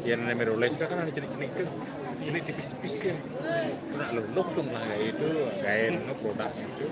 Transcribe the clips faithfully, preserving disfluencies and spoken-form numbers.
Yang namanya roles kan ada cenik-cenik tuh. Cenik tipis-tipis ya. Kena luluh tuh lah kayak itu, kayak itu produk itu.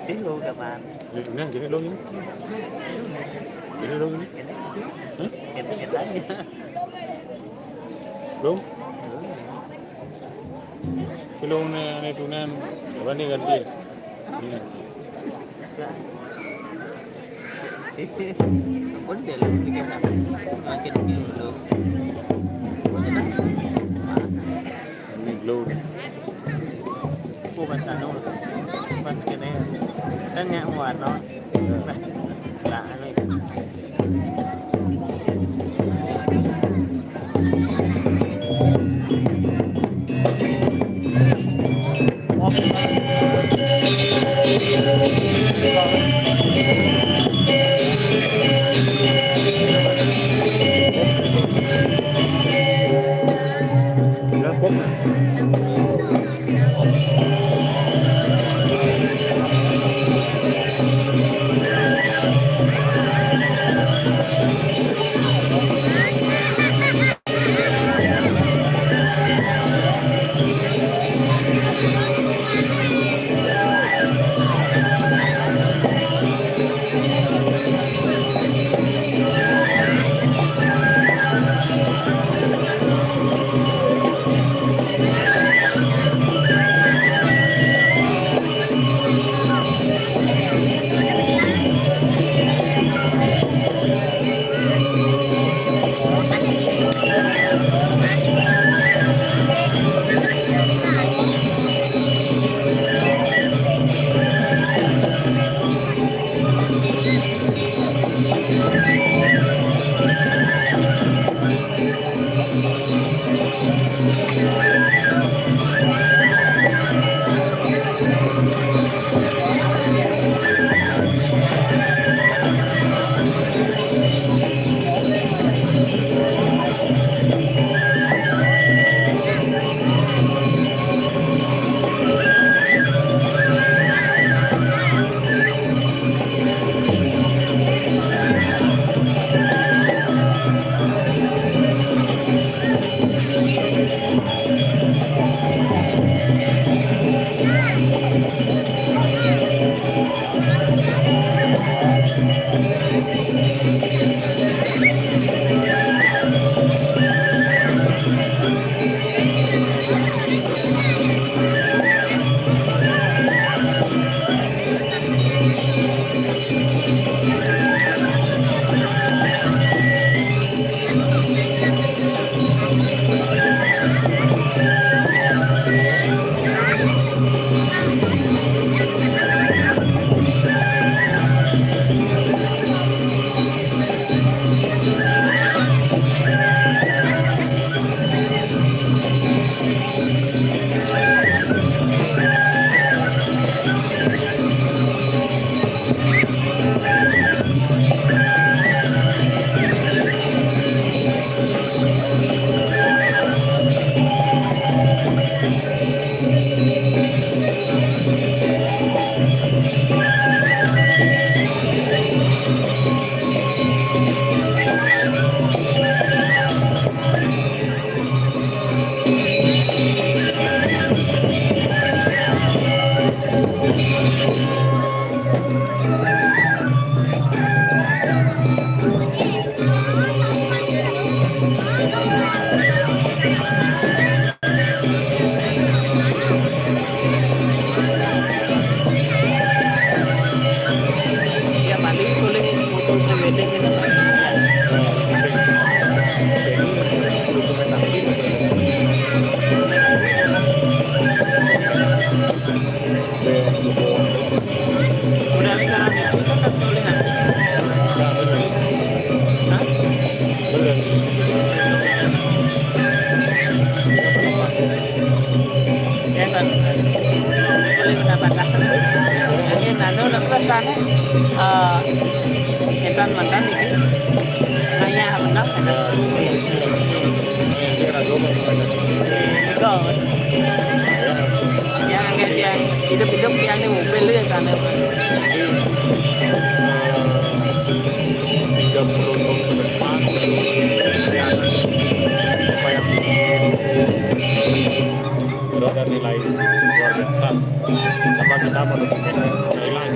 Lu kapan? Ini, ini, gini dong ini. Gini dong ini. Hah? Kita, kita aja. Dong? Belum nih, ini tunan. Apa nih ganti? Ini. Ampun, dia lu bikin apa? Makin dulu. Ampun, ya, Bang. Masa? Ini glow nih. Oh, pas anu, pas kene. Kan nyak warna. Iya. Lah, anu itu. Ya, paling boleh foto pre-wedding itu. Udah sekarang itu kan boleh nanti. Hah? Ya, kan. Boleh mendapat lah. Jadi, nanu lepas sana, eh, kita makan ini. Nanya benar, ada. Itu. Yang, yang hidup-hidup yang di mobil ya, sana. Tiga puluh tahun ke depan, supaya itu ada nilai luar biasa. Apa kita mau dokumen hilang?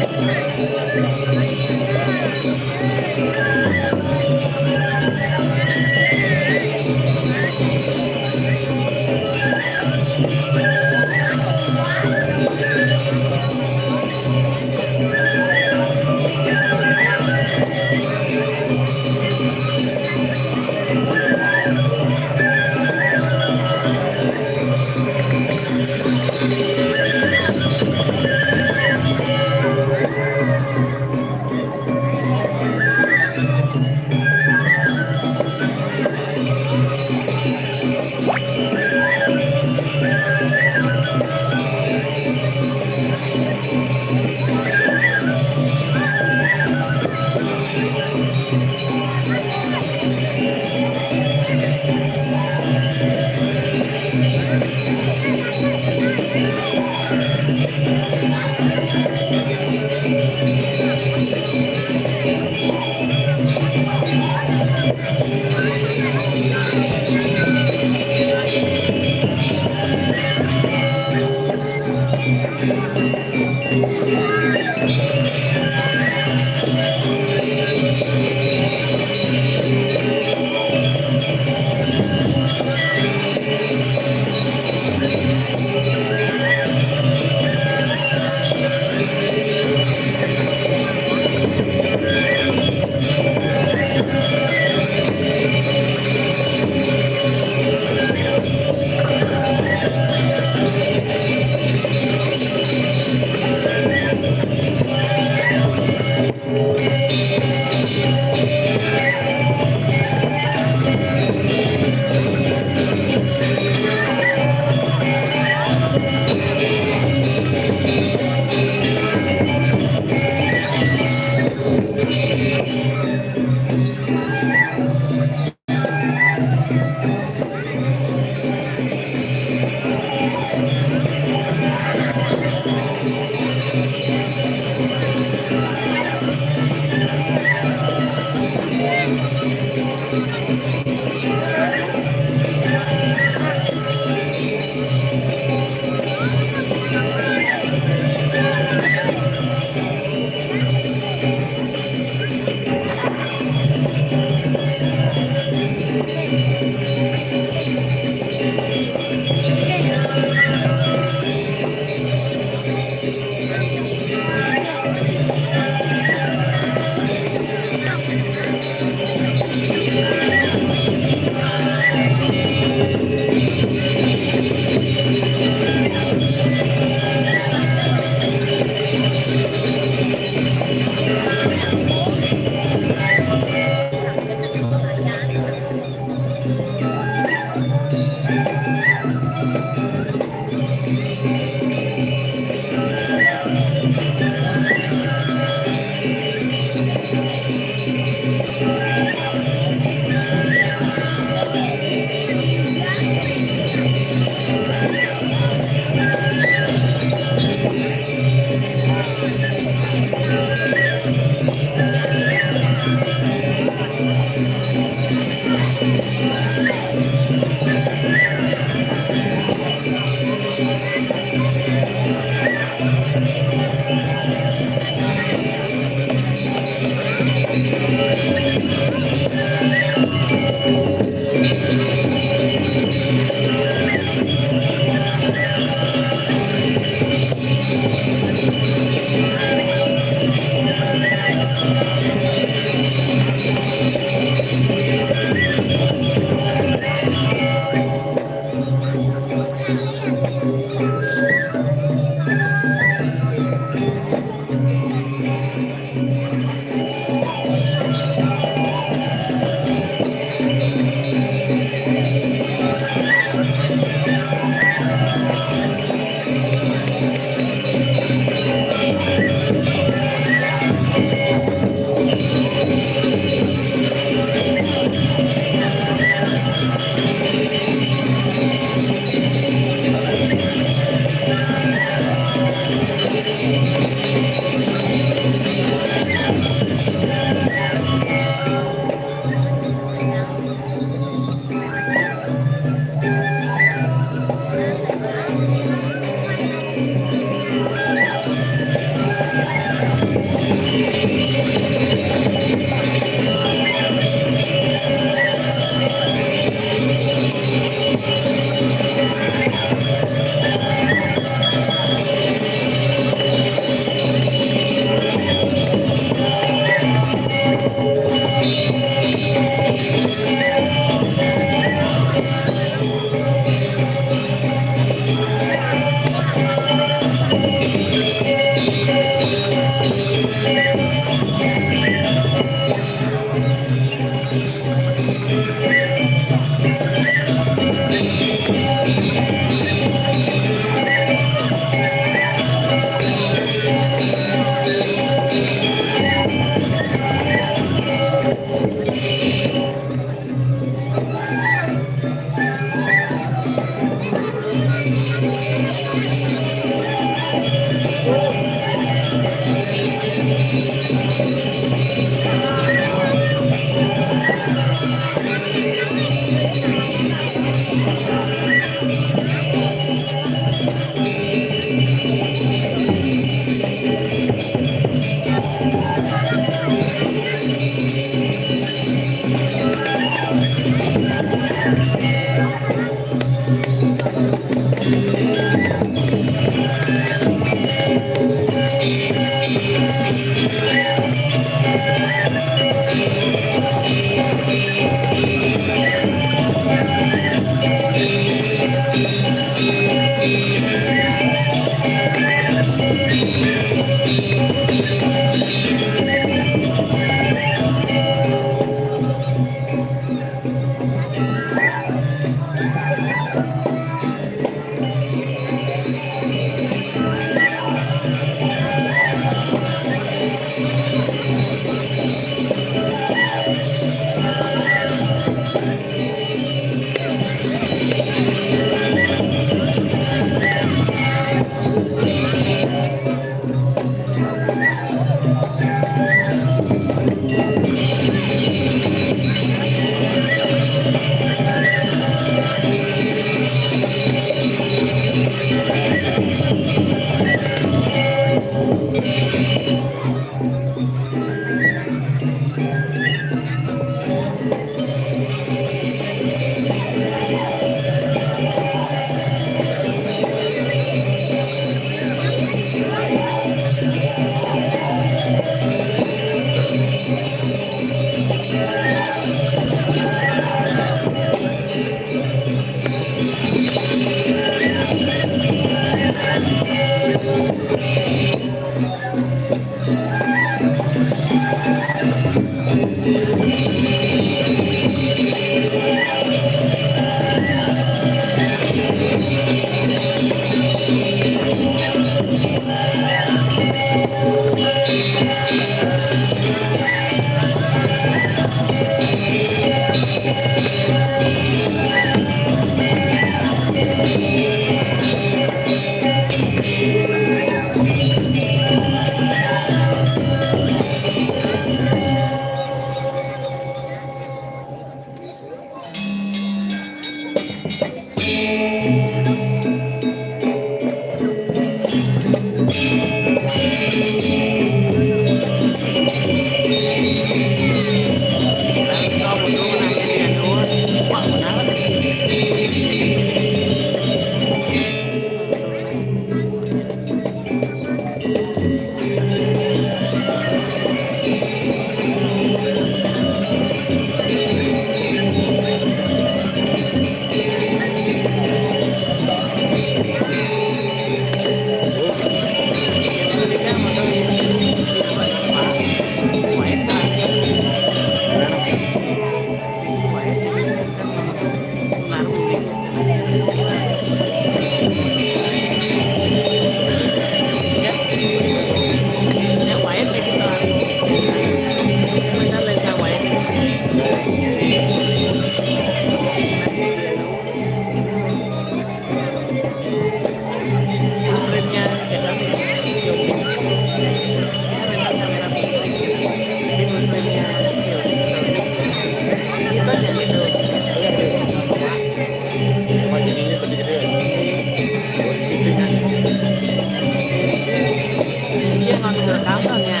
Iya, nggak ada rekaman ya.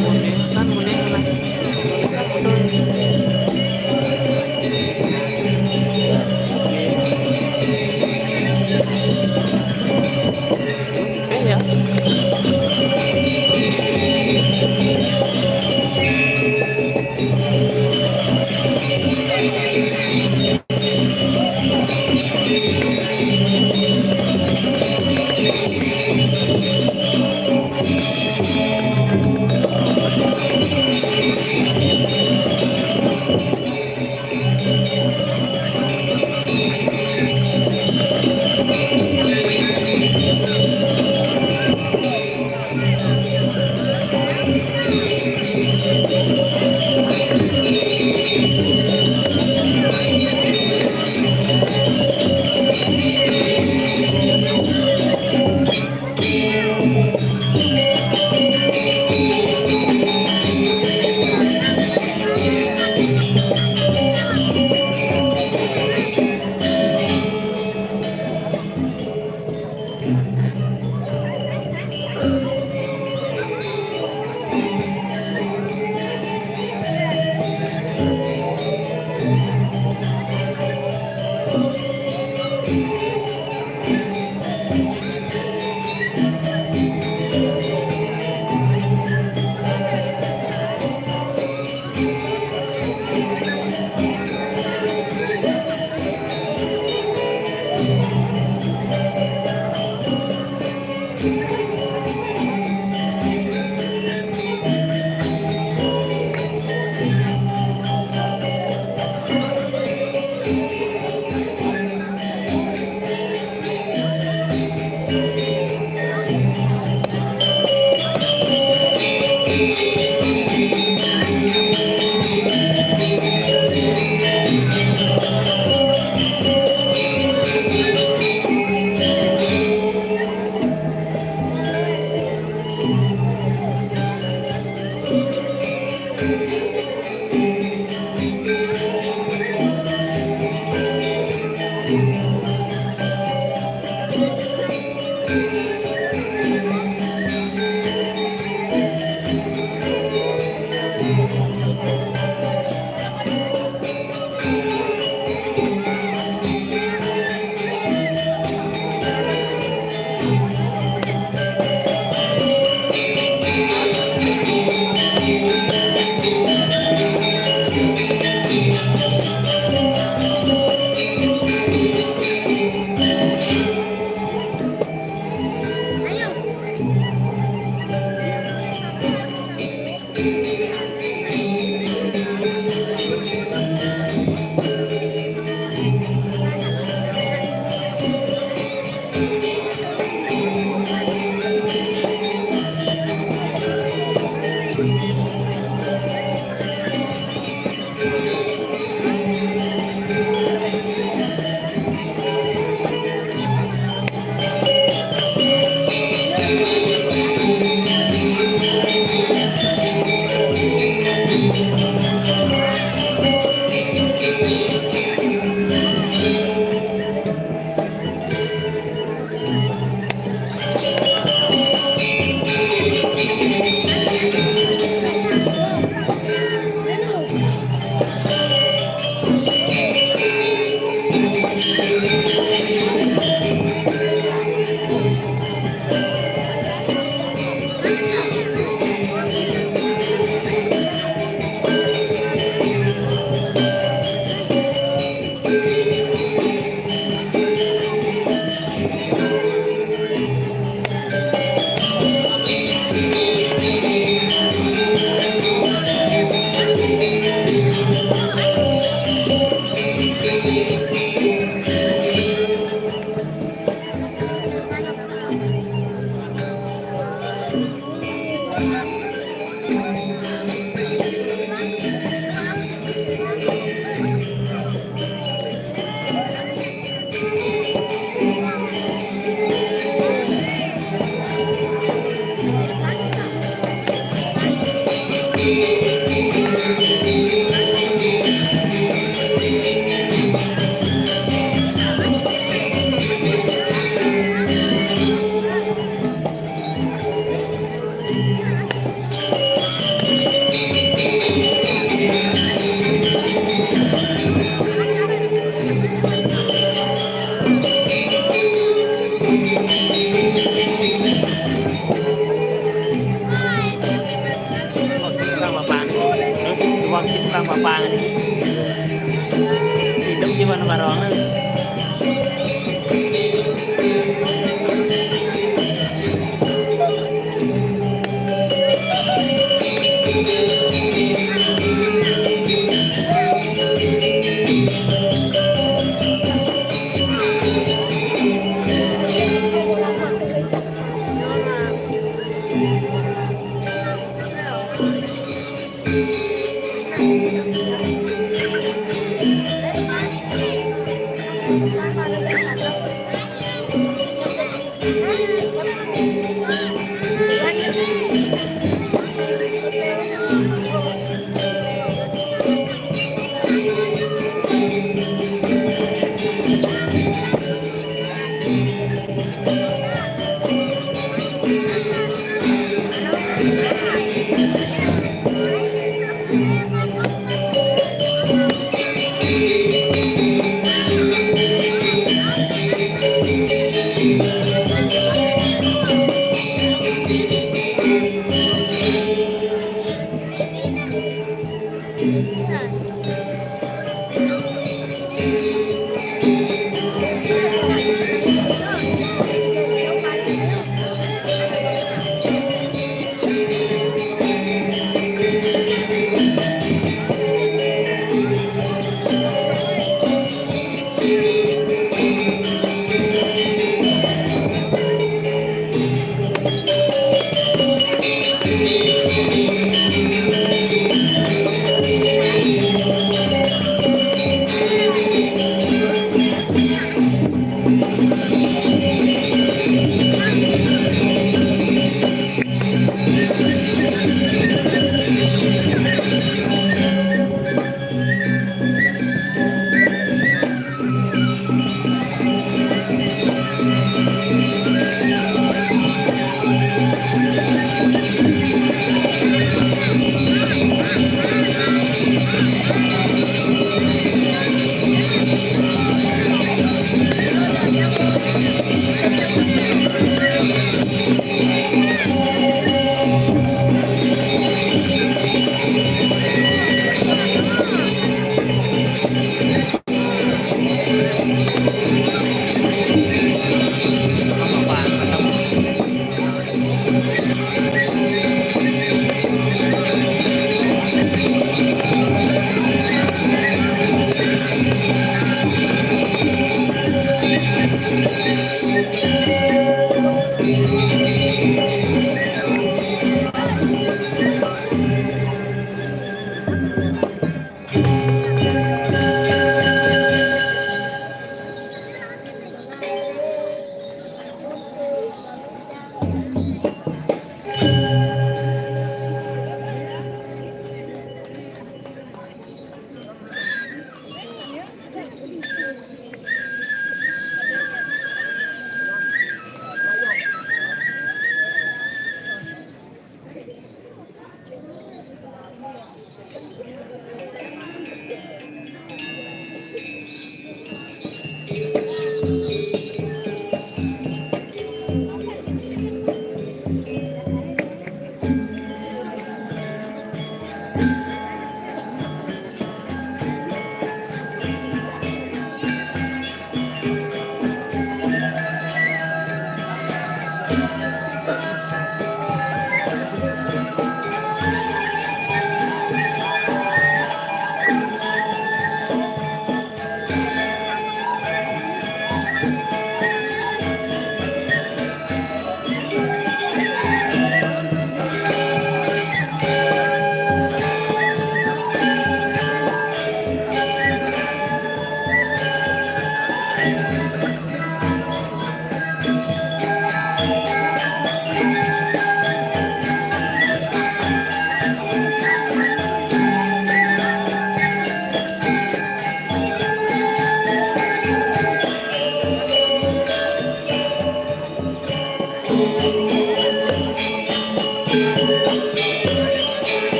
Munir, kan Munir lah. Eh, ya.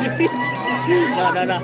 Dah, dah, dah.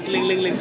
Ling, ling, ling.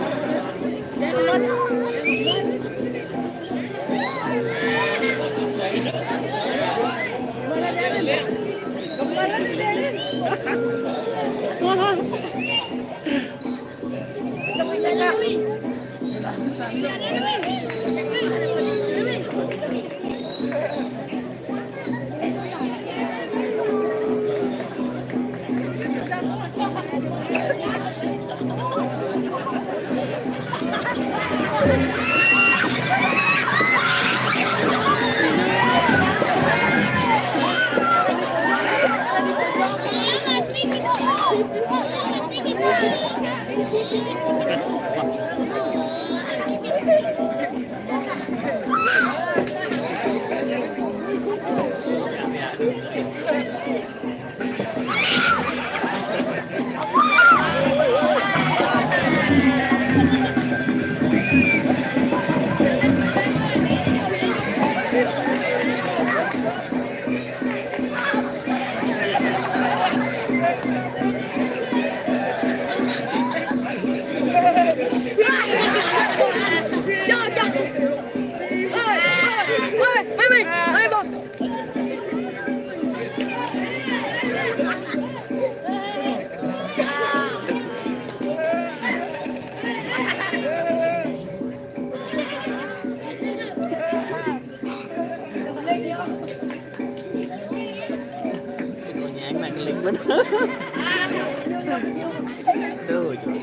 Cukup nyemek, ngeling bener. Aduh, cuy.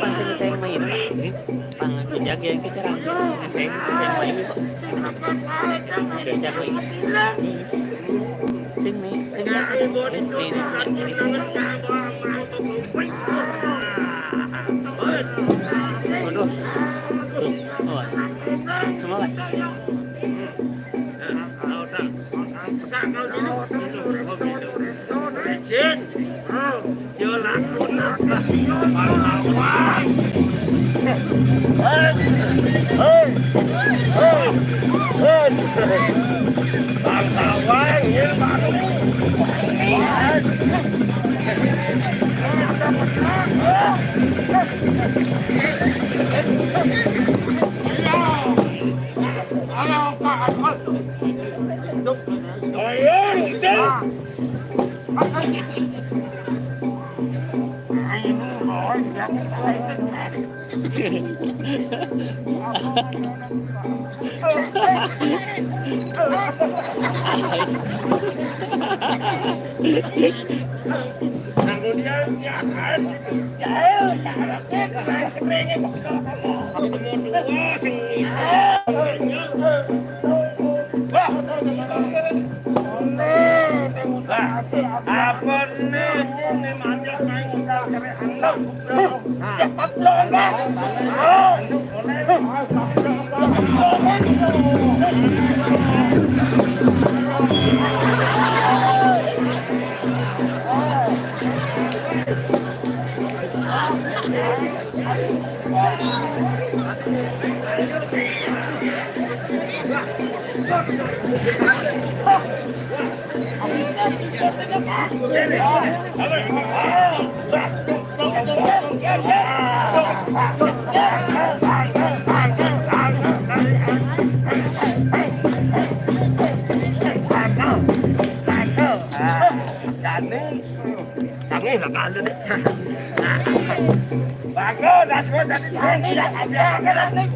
Pang sing saya main. Pang aku jaga yang keserang. Saya saya main kok. Saya jaga ini. Sing nih, sing nih. Ini ini ini sing. Waduh. Tuh. Oh. Semangat. Kami lah kalau ni. Bagus, dah semua tadi. Ini dah habis.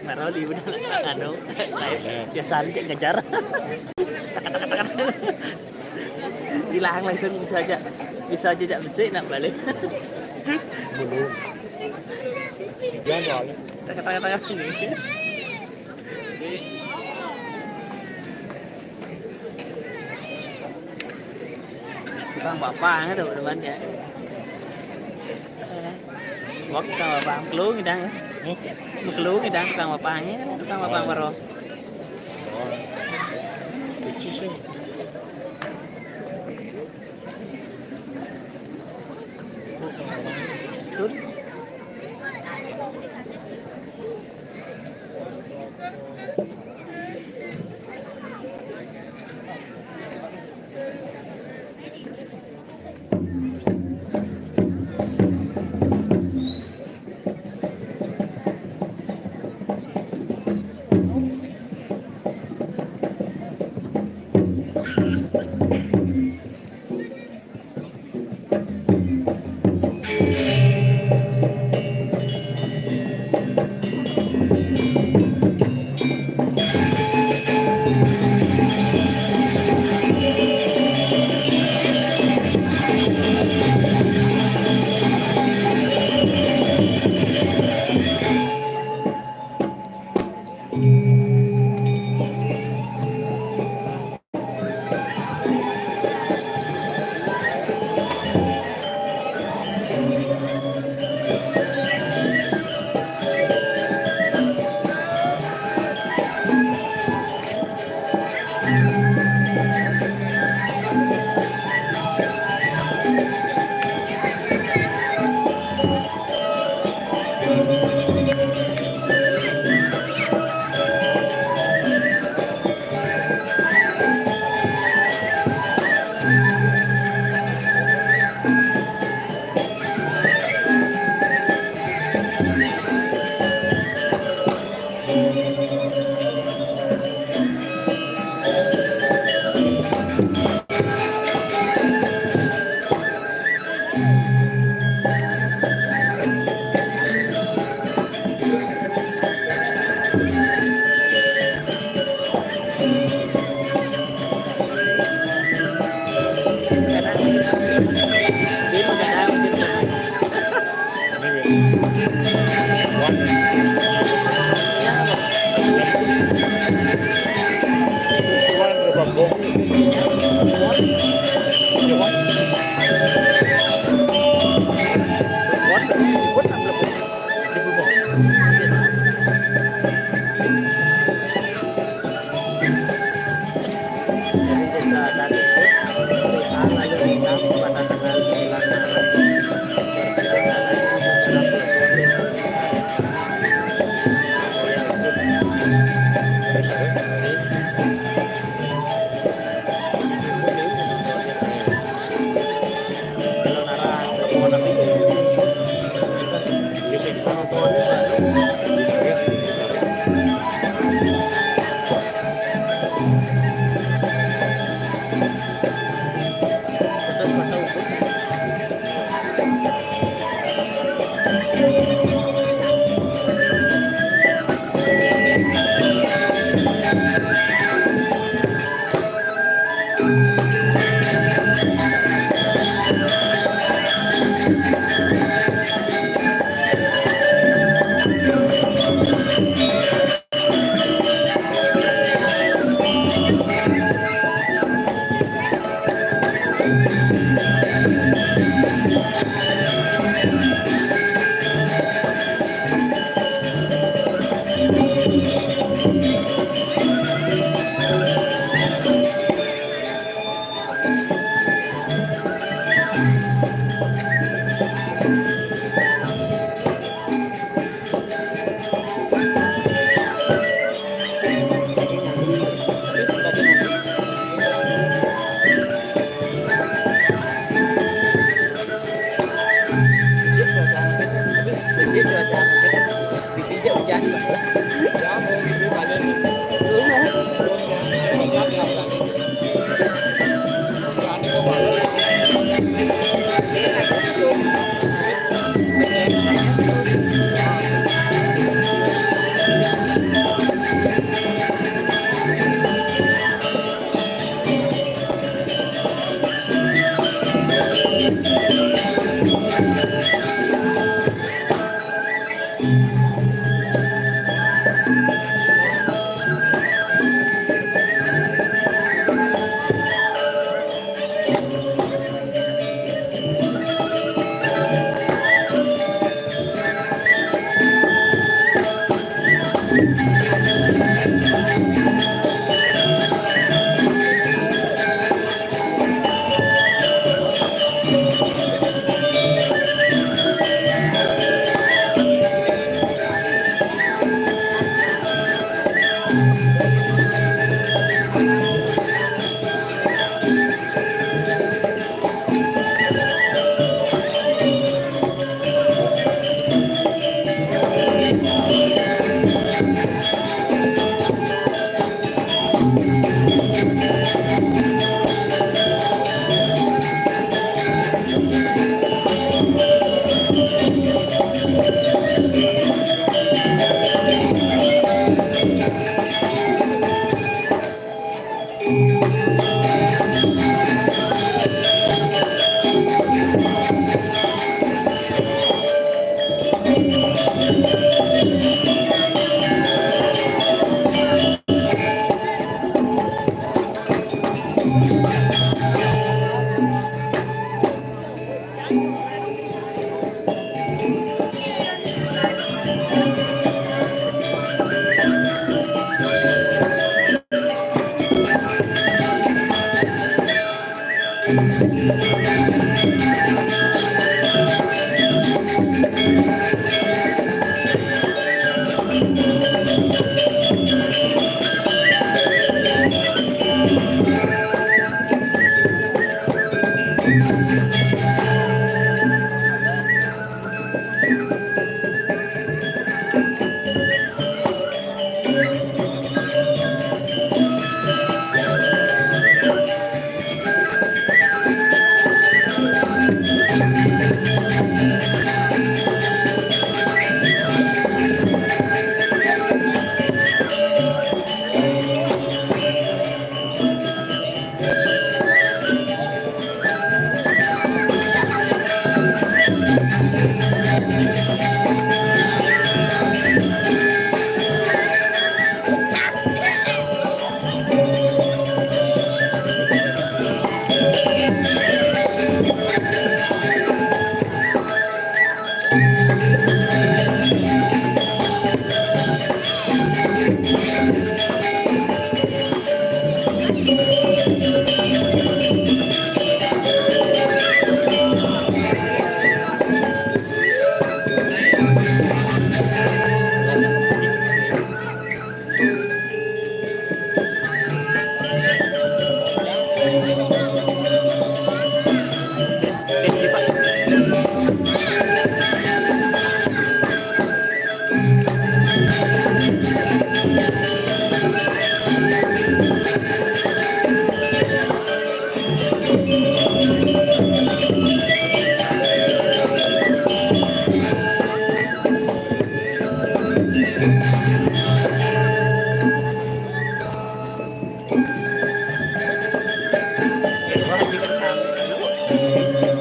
Maroli bener, anu, biasa aja ngejar. Hilang langsung bisa aja, bisa aja jak besi nak balik. Belum. Dia soalnya. Tengah-tengah ini. Tukang papang itu depannya. Wah, tukang papang. Kelung idang. Hmm? Kelung idang tukang papangnya, tukang papang baru. Oh. Cuci sih. Sun.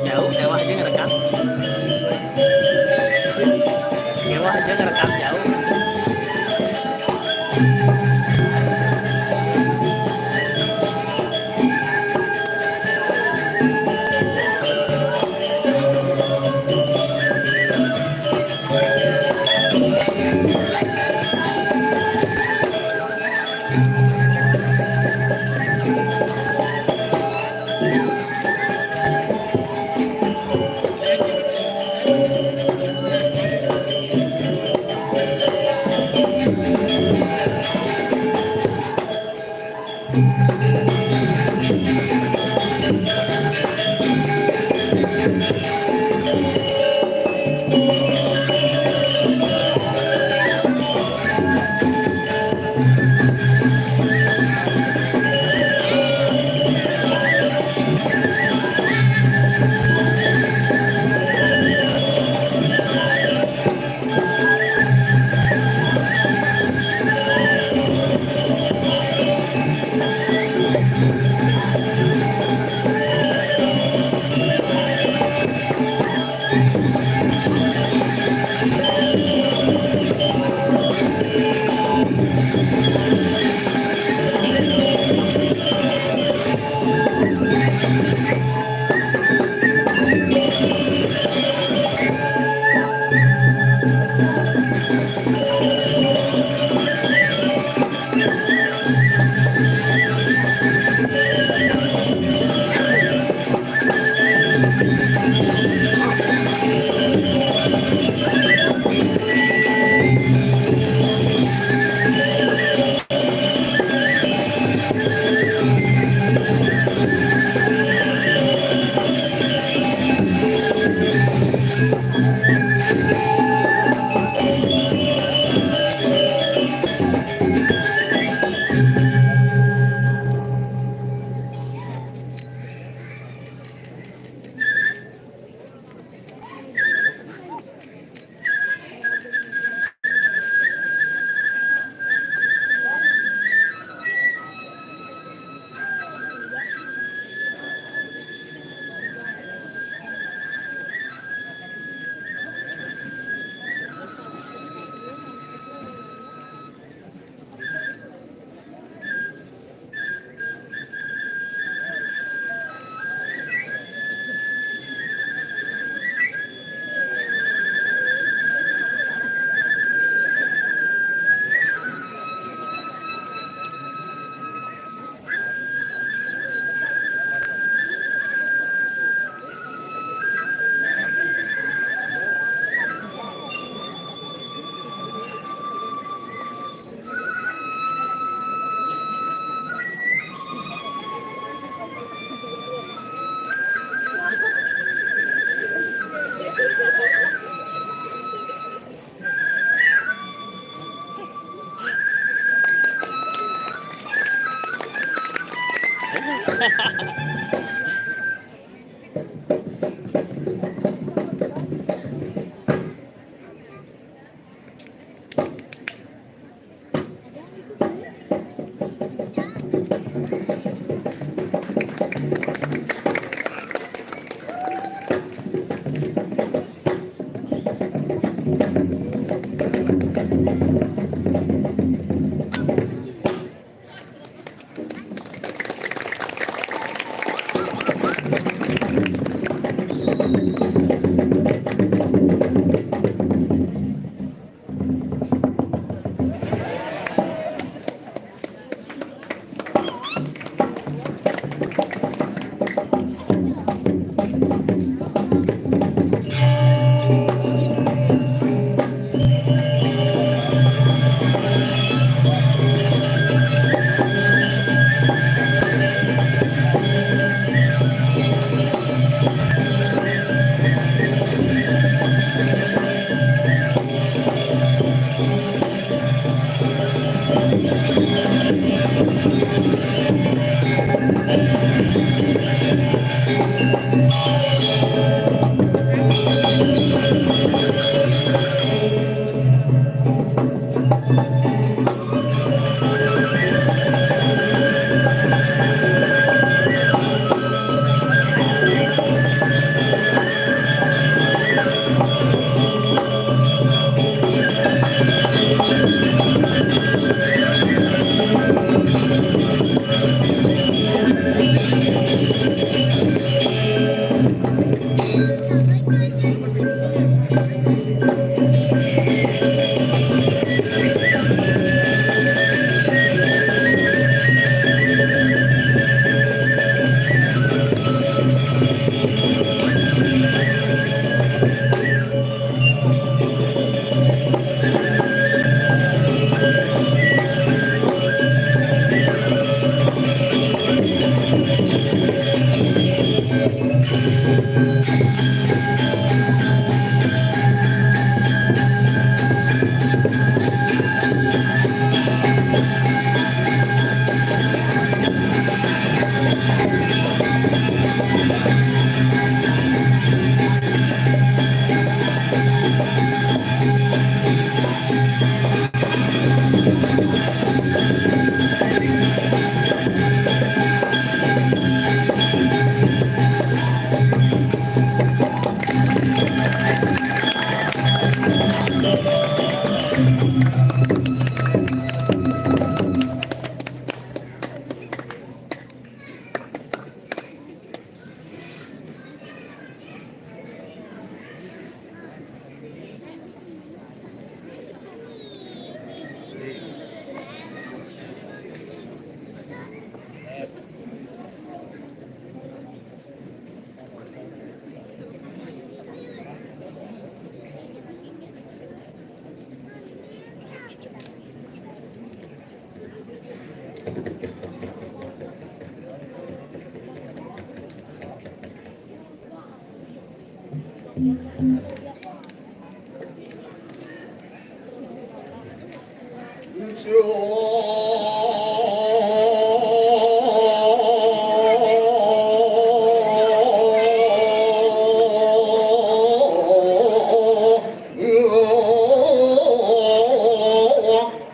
Jauh, jauh aja ngerekam. Jauh aja ngerekam, jauh.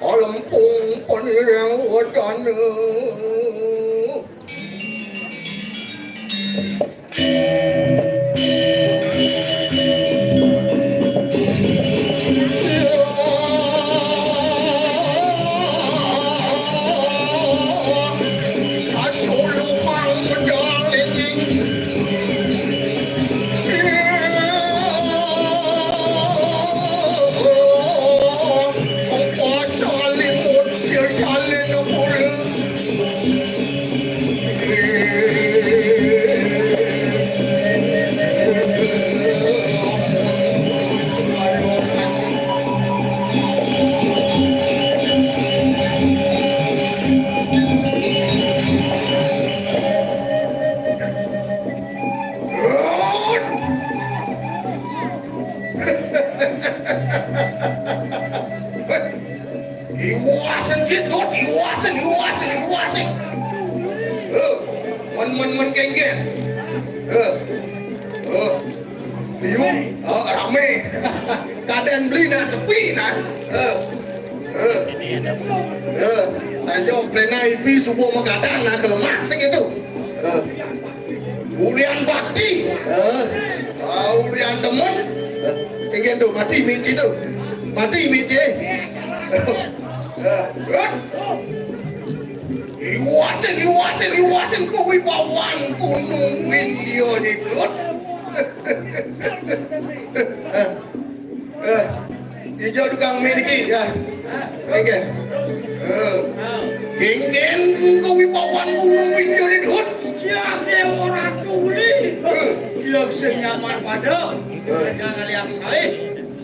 Alempung panireng wedana. Iwasen, Cindut, iwasen, iwasen, iwasen. Eh, Men-men kéngkén. Eh. Eh. Liu, eh, ramé. Kadén beli nak sepi nak. Eh. Eh. Eh. Saja pléna ipi suba magadang nak ke lemah sing itu. Eh. Ulian bakti. Eh. Ah, ulian demen. Eh. Kéngkén tu mati micin tu. Mati micin. Eh. Iwasin, iwasin, iwasin kawibawan Gunung Windia ni, Dut. Eh, ijo tukang miliki, ya. Kéngkén. Eh. Kéngkén kawibawan Gunung Windia ni, Dut. Siap, Déwa Ratu Beli. Eh. Siap, sing nyaman pada. Eh. Jangan lihat saya.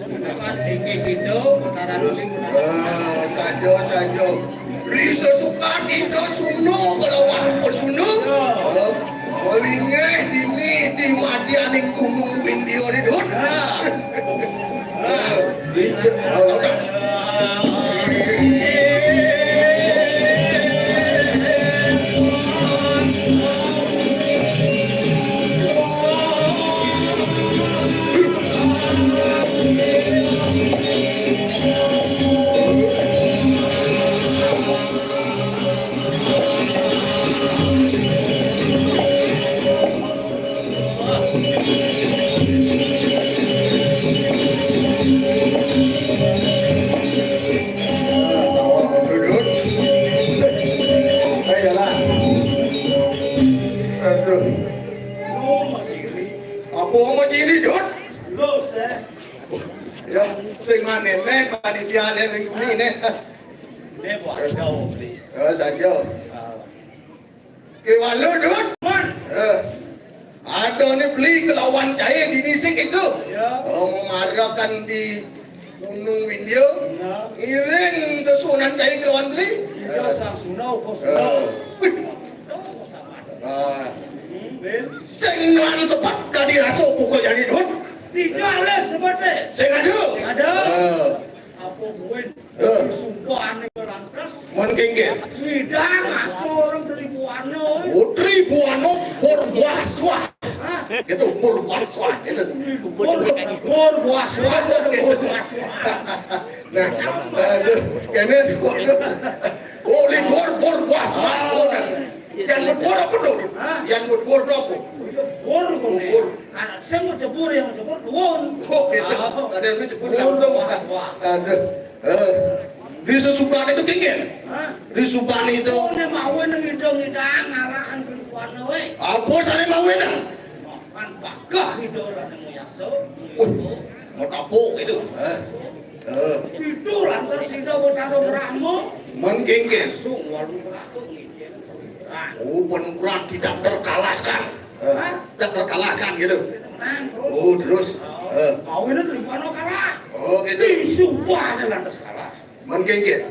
Sukan tinggi Indo, Betara Luli, Betara. Ah, saja, saja. Ri sesukan Indo Sunda kelawan Empu Sunda. Ya. Ah, malinggih dini di madianing Gunung Windia ni, Dut. Ya. Ah, ija, ah, udah. Aduh. Apa mau ciri, Dut? Lu, seh. Ya, sing manen né, panitia né minggu ini né. Né buat dong. Ya, saja. Ah. Kéwala, Dut. Man. Eh. Ada né beli kelawan cai dini sik itu. Ya. Oh, mau marakan di Gunung Windia. Ya. Ngiring sesunan cai kelawan beli. Iya, eh, sang sunau, kos eh, sunau. Wih. Ah. Hmm, Bil. Sing nuan sepat kadi raso buka jani, Dut. Tidak leh sepat, eh. Sing ada. Sing ada. Ah. Apa buin? Eh. Sumpah nih lantas. Mun kéngkén. Tidak, ngaso orang Tribuana. Oh, Tribuana, bor buah suah. Hah? Gitu, bor buah suah, gitu. Bor, bor buah suah, ada bor buah suah. Nah, aduh, kéné, waduh. Oh, ligor bor buah suah. Oh, nah. Yang buat bor apa dong? Hah? Yang buat bor apa? Bor, bor. Bor. Anak saya mau cebur, yang cebur, duun. Oh, gitu. Ah. Ada yang cebur langsung. Bor buah suah. Aduh. Eh, di sesubané itu kéngkén. Hah? Di subané itu. Oh, né mawe nang idang-idang ngalahan Tribuana wé. Apa sané mawe nang? Makan bagah ida lan moyasa. Wah, mau tapuk itu. Eh. Eh. Itu lantas ida Betara Brahma. Men kéngkén. Langsung walu ratu ngijin. Oh, penuh tidak terkalahkan. Eh, hah? Tak terkalahkan gitu. Tenang, terus. Oh, terus. Eh. Mawe nang Tribuana kalah. Oh, gitu. Di subané lantas kalah. Men kéngkén.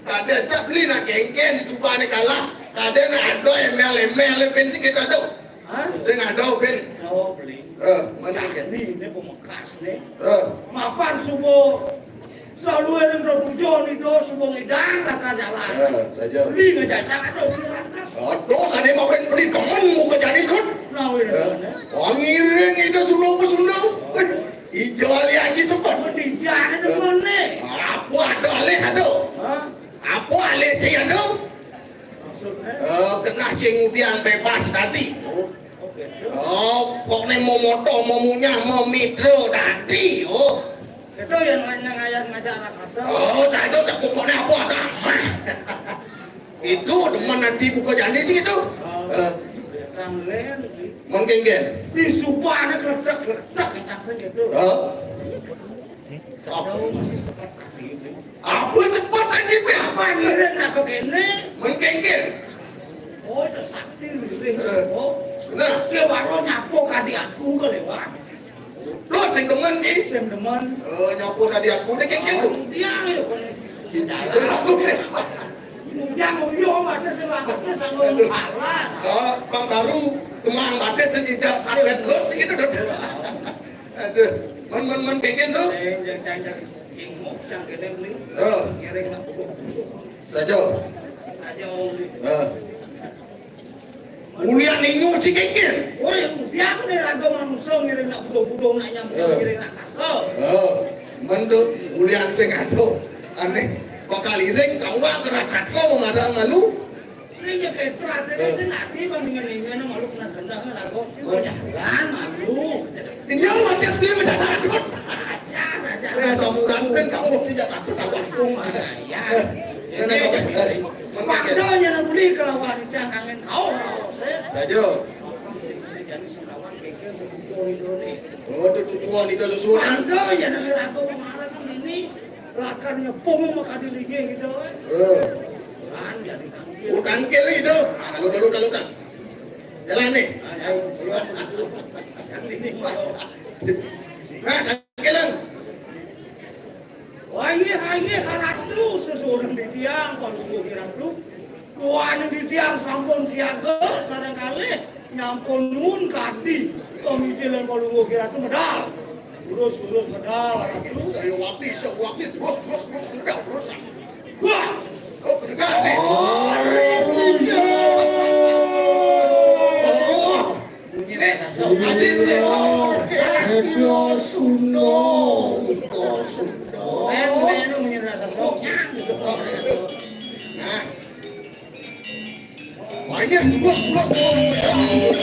Kadén cak beli nak kéngkén di subané kalah. Kadén nak ada embel-embel bensin kita tu. Hah? Sing ada ben. Oh, beli. Eh, men kéngkén. Nih, ini pemekas nih. Eh. Mapan subuh. Selalu ada Prabu Joni do subuh ngidang kata jalan. Eh, saja. Beli ngejajak ada beli lantas. Aduh, sané makan beli temen muka jadi, Dut. Nah, wih, eh. Oh, ngiring itu Sunda ke Sunda. Wih. Ijo alih aji sepet. Dijana demen né. Apa ada alih ado? Hah? Apa alih cai ado? Maksudnya? Eh, kena cai ngudian bebas tadi. Oh, gitu. Oh, pokoknya mau moto, mau munyah, mau mitro tadi. Oh. Itu yang lain yang ayah ngajak raksasa. Oh, saya itu tak pokoknya apa ada mah. Itu demen nanti buka jani sih itu. Eh. Kan lén. Mun kéngkén. Di subané kletek-kletek, kecak sing gitu. Hah? Apa? Tahu masih sepat kaki ini. Apa sepat aja, Pe? Apa ngiring nak ke kene? Mun kéngkén. Oh, itu sakti ngiring. Eh. Oh. Nah. Dia walau nyapo kadi aku ke lewat. Lo sing demen, Ji? Sing demen. Oh, nyapo kadi aku. Dia kéngkén tuh. Dia itu kan. Itu aku. Yang uyo ada sing lakuknya sama. Aduh. Kalah. Oh, Bang Saru, kemang ada sing injak atlet lo sing gitu, Dut. Aduh, men, men, men, kéngkén tuh. Eh, yang, yang, yang, yang, yang, yang, Oh. Ngiring nak. Saja. Ayo. Eh. Ulian inyu cikikir. Oh, ya udah aku nih raga manusia ngiring nak budo-budo nak nyampe ngiring nak kasar. Eh. Mendut ulian sing aduh. Aneh. Bakal iring kawa ke raksasa mengadang malu. Sing ya kayak prat, sing nak sih bandingan ini malu kena kendang raga. Oh, jalan malu. Ini yang mati asli mendadak. Ya, ya, ya. Eh, samuran pun kamu tidak takut awak pun. Ya. Eh, ini kau, eh, Pando nya nak beli kelawan cang kangen kau, kau, sih. Saja. Jadi selawan keke betul itu nih. Oh, itu tujuan itu sesuatu. Pando nya nak raga marah kan ini. Lakarnya punggung maka dilinggih gitu. Eh. Kan jadi tangkil. Oh, tangkil itu. Ah, kalau, kalau, kalau, kan. Jalan nih. Nah, kangkelan. Wah, ini, ini, ratu seseorang di tiang, kalau tunggu ratu. Tuan di tiang sampun siaga, sareng kalih nyampun nuwun kadi. Pamikiran kalau tunggu ratu medal. Terus, terus medal, ratu. Saya wakti, saya wakti, terus, terus, terus, medal, terus. Wah! Oh, kedengar nih. Ini, Adi, sini. Eko Suno, Eko Suno. Nah. Banyak, terus, terus, terus.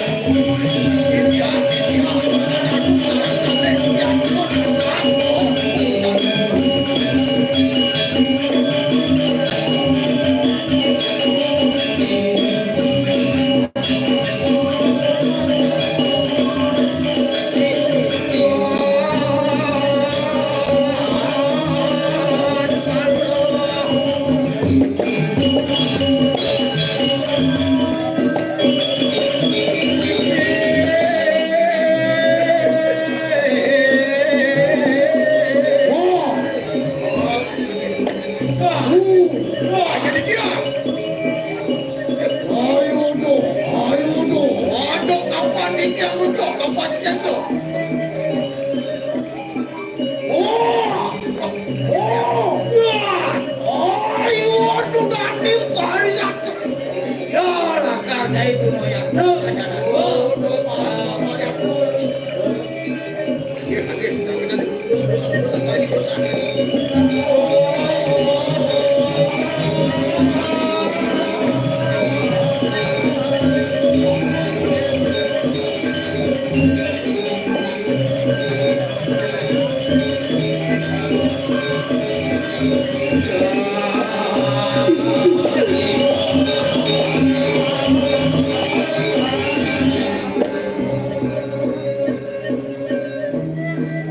Wah, jadi dia. Ayo, dong. Ayo, dong. Waduh, kapan dia tuh, kapan dia tuh? Oh, oh, wah. Ayo, aduh, Dani, banyak. Ya, lakar jahit moyang. Tuh, aja dah. Oh, tuh, Pak, banyak, tuh.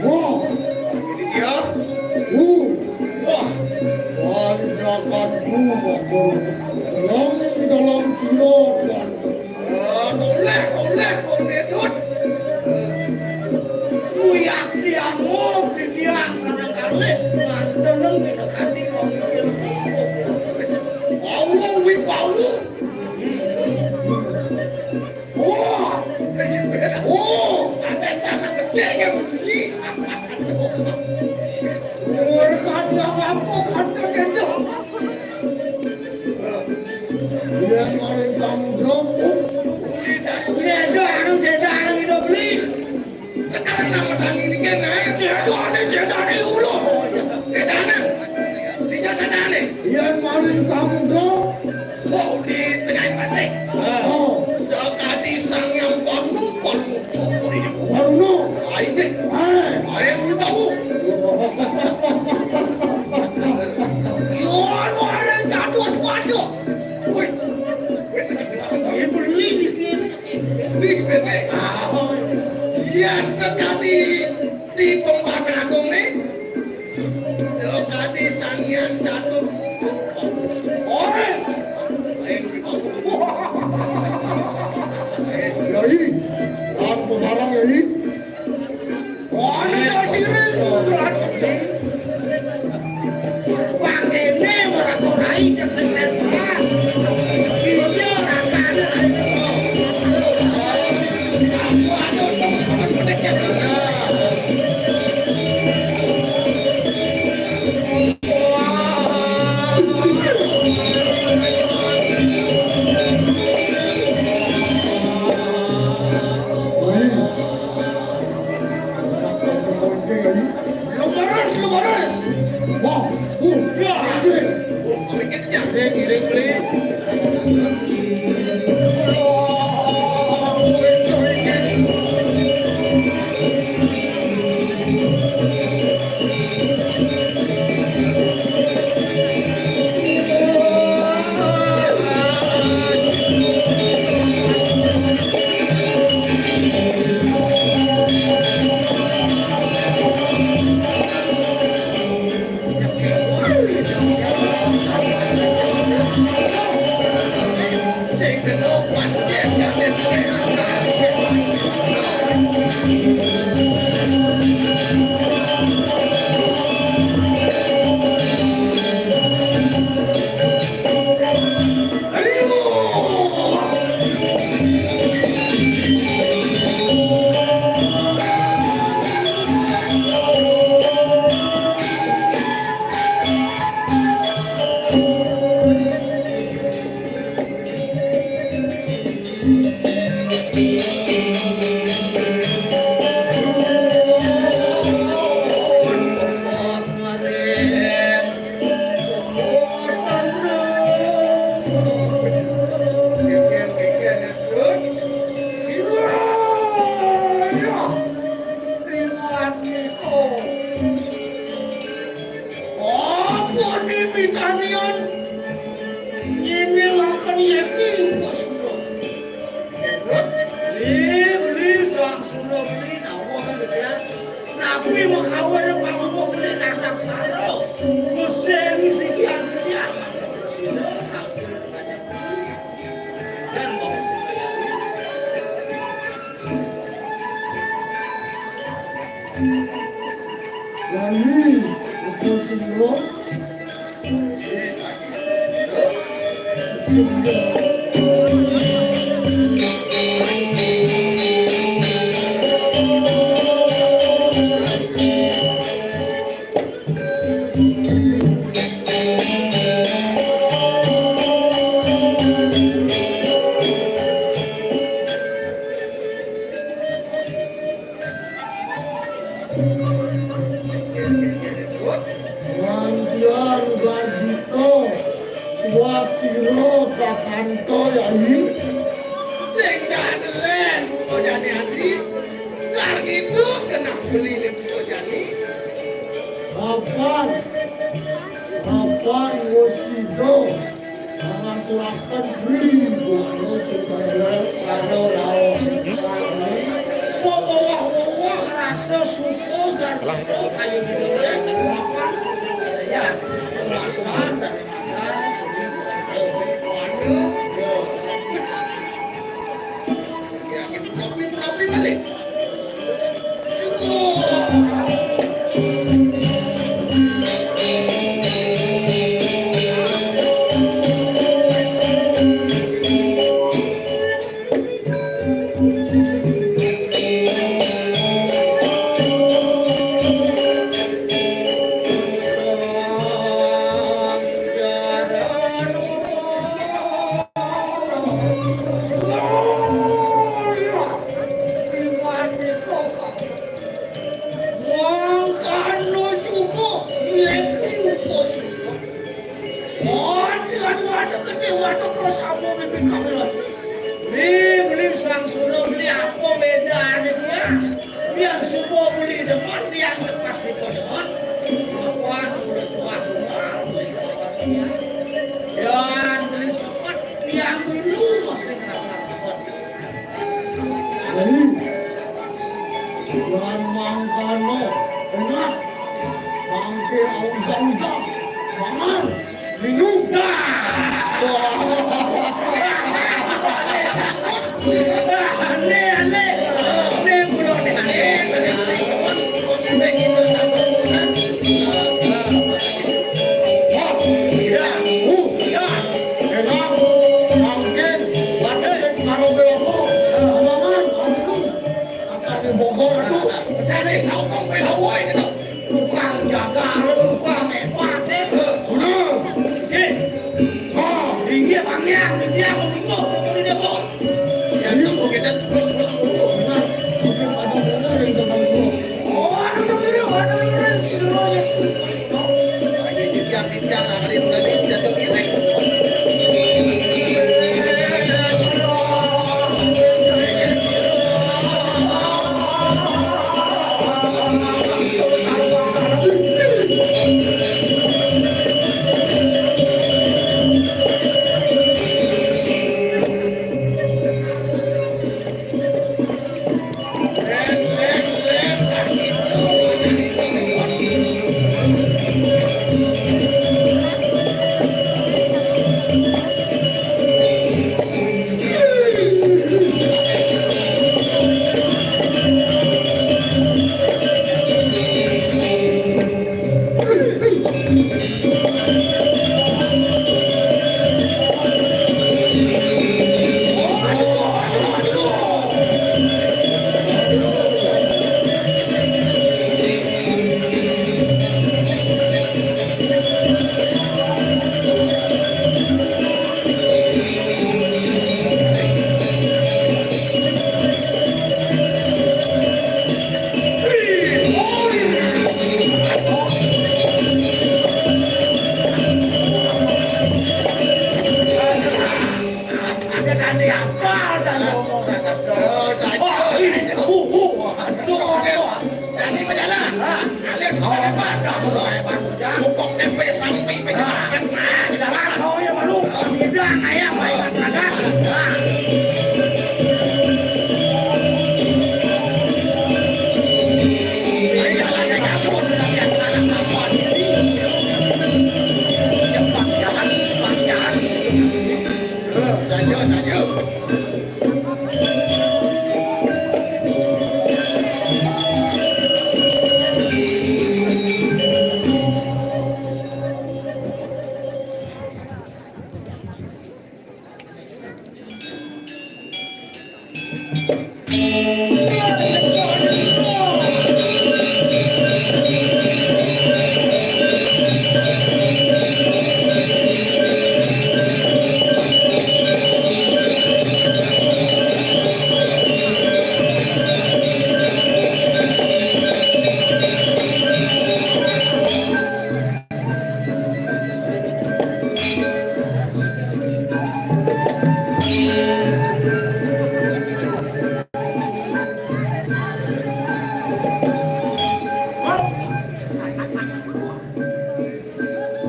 Wah. Ini dia. Uh. Wah. Tanjakan gua dalam, dalam sinar dan. Ah, boleh, boleh, boleh, Dut. Kuyak tiang, oh, tiang sareng kalih. Manteneng beda kati kok. Wow, wi, wow. Oh, oh, ada tanah besar yang bunyi. Oh, kata apa, kata kata. Dia maring samudra. Beda, anu, beda, anu, beli. Sekarang nama tani ini kan, eh? Cedane, cedane, ulo. Cedane. Tiga sadane. Dia maring samudra. Wah, di tengah pasir. Oh. Sakadi Sang Hyang Panu, Panu Cokor ini. Waruno. Ayo, eh. Ayo, lu tahu. Yo, lu ada jatuh semuanya. Woi. Woi, ini beli nih, ini. Ini beli. Ah, oh. Iya, sekali di pembangunan agung nih. Sekali sangian catur muka. Ore. Yai, kan pemarang, Yai. Ore, tak siring. Pakene ora korai kesempatan. Iya, rasane. Wah, uh, ya, ya. Ngiring, ngiring, beli. Apa ni pitanian? Ini lakan yeki, Bos. Beli, beli, sang sudah beli, tahu kan gitu ya. Tapi mau kawin apa mau beli anak satu? Mesin sekian sekian. Dan mau Lali, betul semua. Wangkian Gardito, wasiro kakanto yai. Sing gak delen, buka jani adi. Gardito kena beli ni buka jani. Kapan? Kapan wasido? Mangasuraken ribu anu supaya karo raos. Wowah-wowah rasa suka dan kayu goreng, makan, ya, masak, dan makan. Mangkana cukup, yaiku upasu. Adi adu adu gede, waduk lo sama bibit kami lo. Beli, beli sang suruh, beli apa bedanya dia? Yang subuh beli demen, yang lepas itu demen. Kuat, kuat, kuat. Yang beli sempat, yang dulu masih ngerasa kuat. Jadi, bulan mangkano, enak. Mangke aujang-ujang. Mangan, minum. Nah. Wah. Aneh, aneh. Aneh, bulan aneh. Wah, iya. Uh, iya. Enak. Mangke, batik karo beloko. Mangan, minum. Angkat di Bogor tuh. Jadi, kampung Pelawai gitu. Tukang jaga, tukang hebat, eh. Bener. Eh. Oh. Ini panjang, dia mau ikut, mau ikut. Ada kami apa dan ngomong rasa. Oh, saya. Oh, ini. Uh, uh, aduh, aduh. Kami berjalan. Ah, alir. Oh, hebat dah, hebat. Pokok tempe sampai pejalan. Ah, kita malah kau yang malu. Tidak, ayah, baik, katakan. Ah. Ayo, jalan, jalan, jalan, jalan, jalan. Cepat, jalan, cepat, jalan. Saja, saja.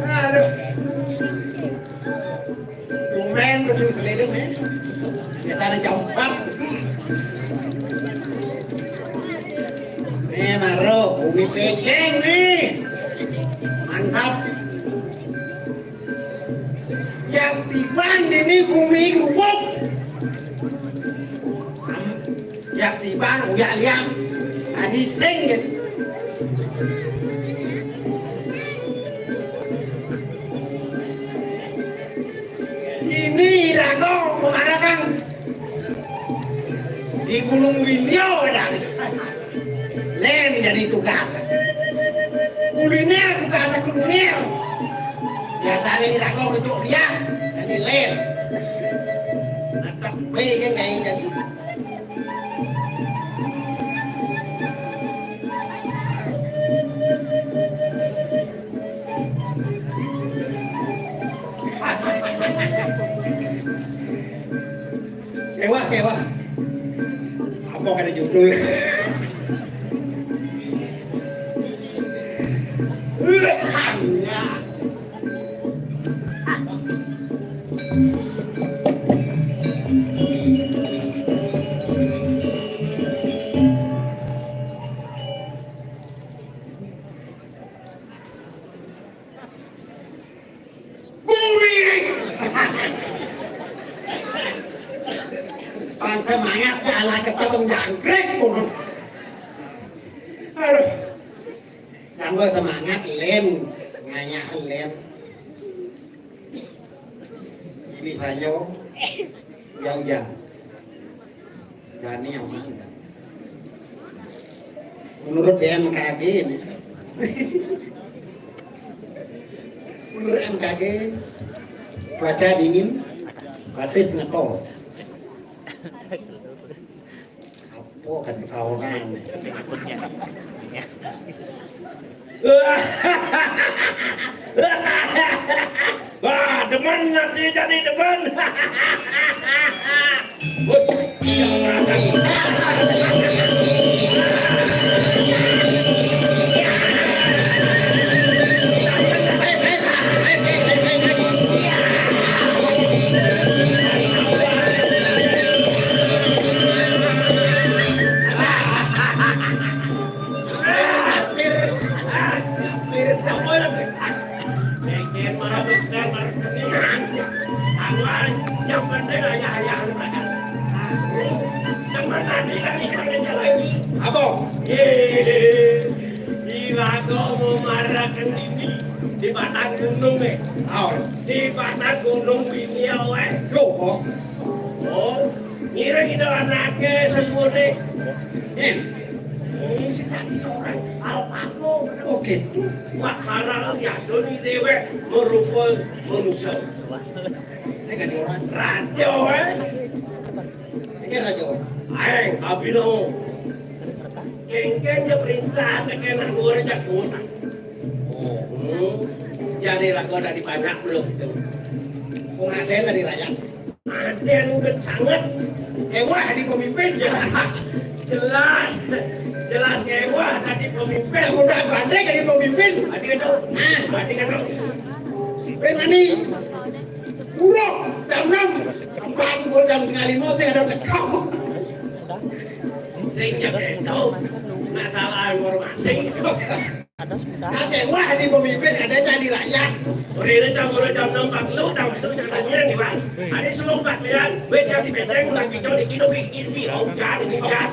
Aduh. Lumayan betul seliduk, ya. Kita ada jam empat. Nih, Maro, bumi peceng nih. Mantap. Yang tiban ini bumi gubuk. Yang tiban uyak liang. Tadi sing gitu. Ini irago pemarakan di Gunung Winyo, dah. Lén jadi tugas. Kuliner, tugas kuliner. Ya, tadi irago bentuk dia, jadi lén. Atak B kan kayak jadi. Kewah, kewah. Apa kada judul? Bumi. Pan semangat ke ala ketemu jangkrik pun. Aduh. Tambah semangat, Lén. Nganyah, Lén. Ini saja. Jauh-jauh. Jani aman. Menurut B M K G ini. Menurut M K G, cuaca dingin, batis ngetol. Apa kata orang? Takutnya. Nanti jadi depan. Woi, yang berangkat. Mikir mana besar, mana kecil. Awan, yang penting ayah-ayah lu pada. Yang mana dia ni, yang mana lagi? Apa? Eh, di Rago mau marahkan ini di batang gunung, eh. Au. Di batang gunung ini, awak. Loh, kok? Oh, ngira kita anaknya sesuatu. Eh. Eh, si tadi orang alpago. Oke. Wah, parah ya, Doni dewek merupakan manusia. Saya ganti orang. Raja, eh. Ini raja. Aeng, kabino. Kengkeng je perintah, tekan nak dua orang jago. Oh. Hmm. Jadi lah kau dari banyak belum tu. Kau ada dari rakyat. Ada yang sangat. Ewah di pemimpin. Jelas. Jelas ewah tadi pemimpin. Yang udah pandai jadi pemimpin. Tadi kata. Nah. Tadi kata. Pemimpin ni. Urok, jam enam. Apa aku boleh jam setengah lima, saya ada tekau. Sing je kento. Nak salah informasi. Ada sudah. Ada wah di pemimpin, ada jadi rakyat. Udah ini jam sepuluh, jam enam empat puluh, jam besok saya tanya nih, Bang. Ada suruh Pak Lian, beda di bedeng, udah kicau di kilo, bikin di hujan, di hujan.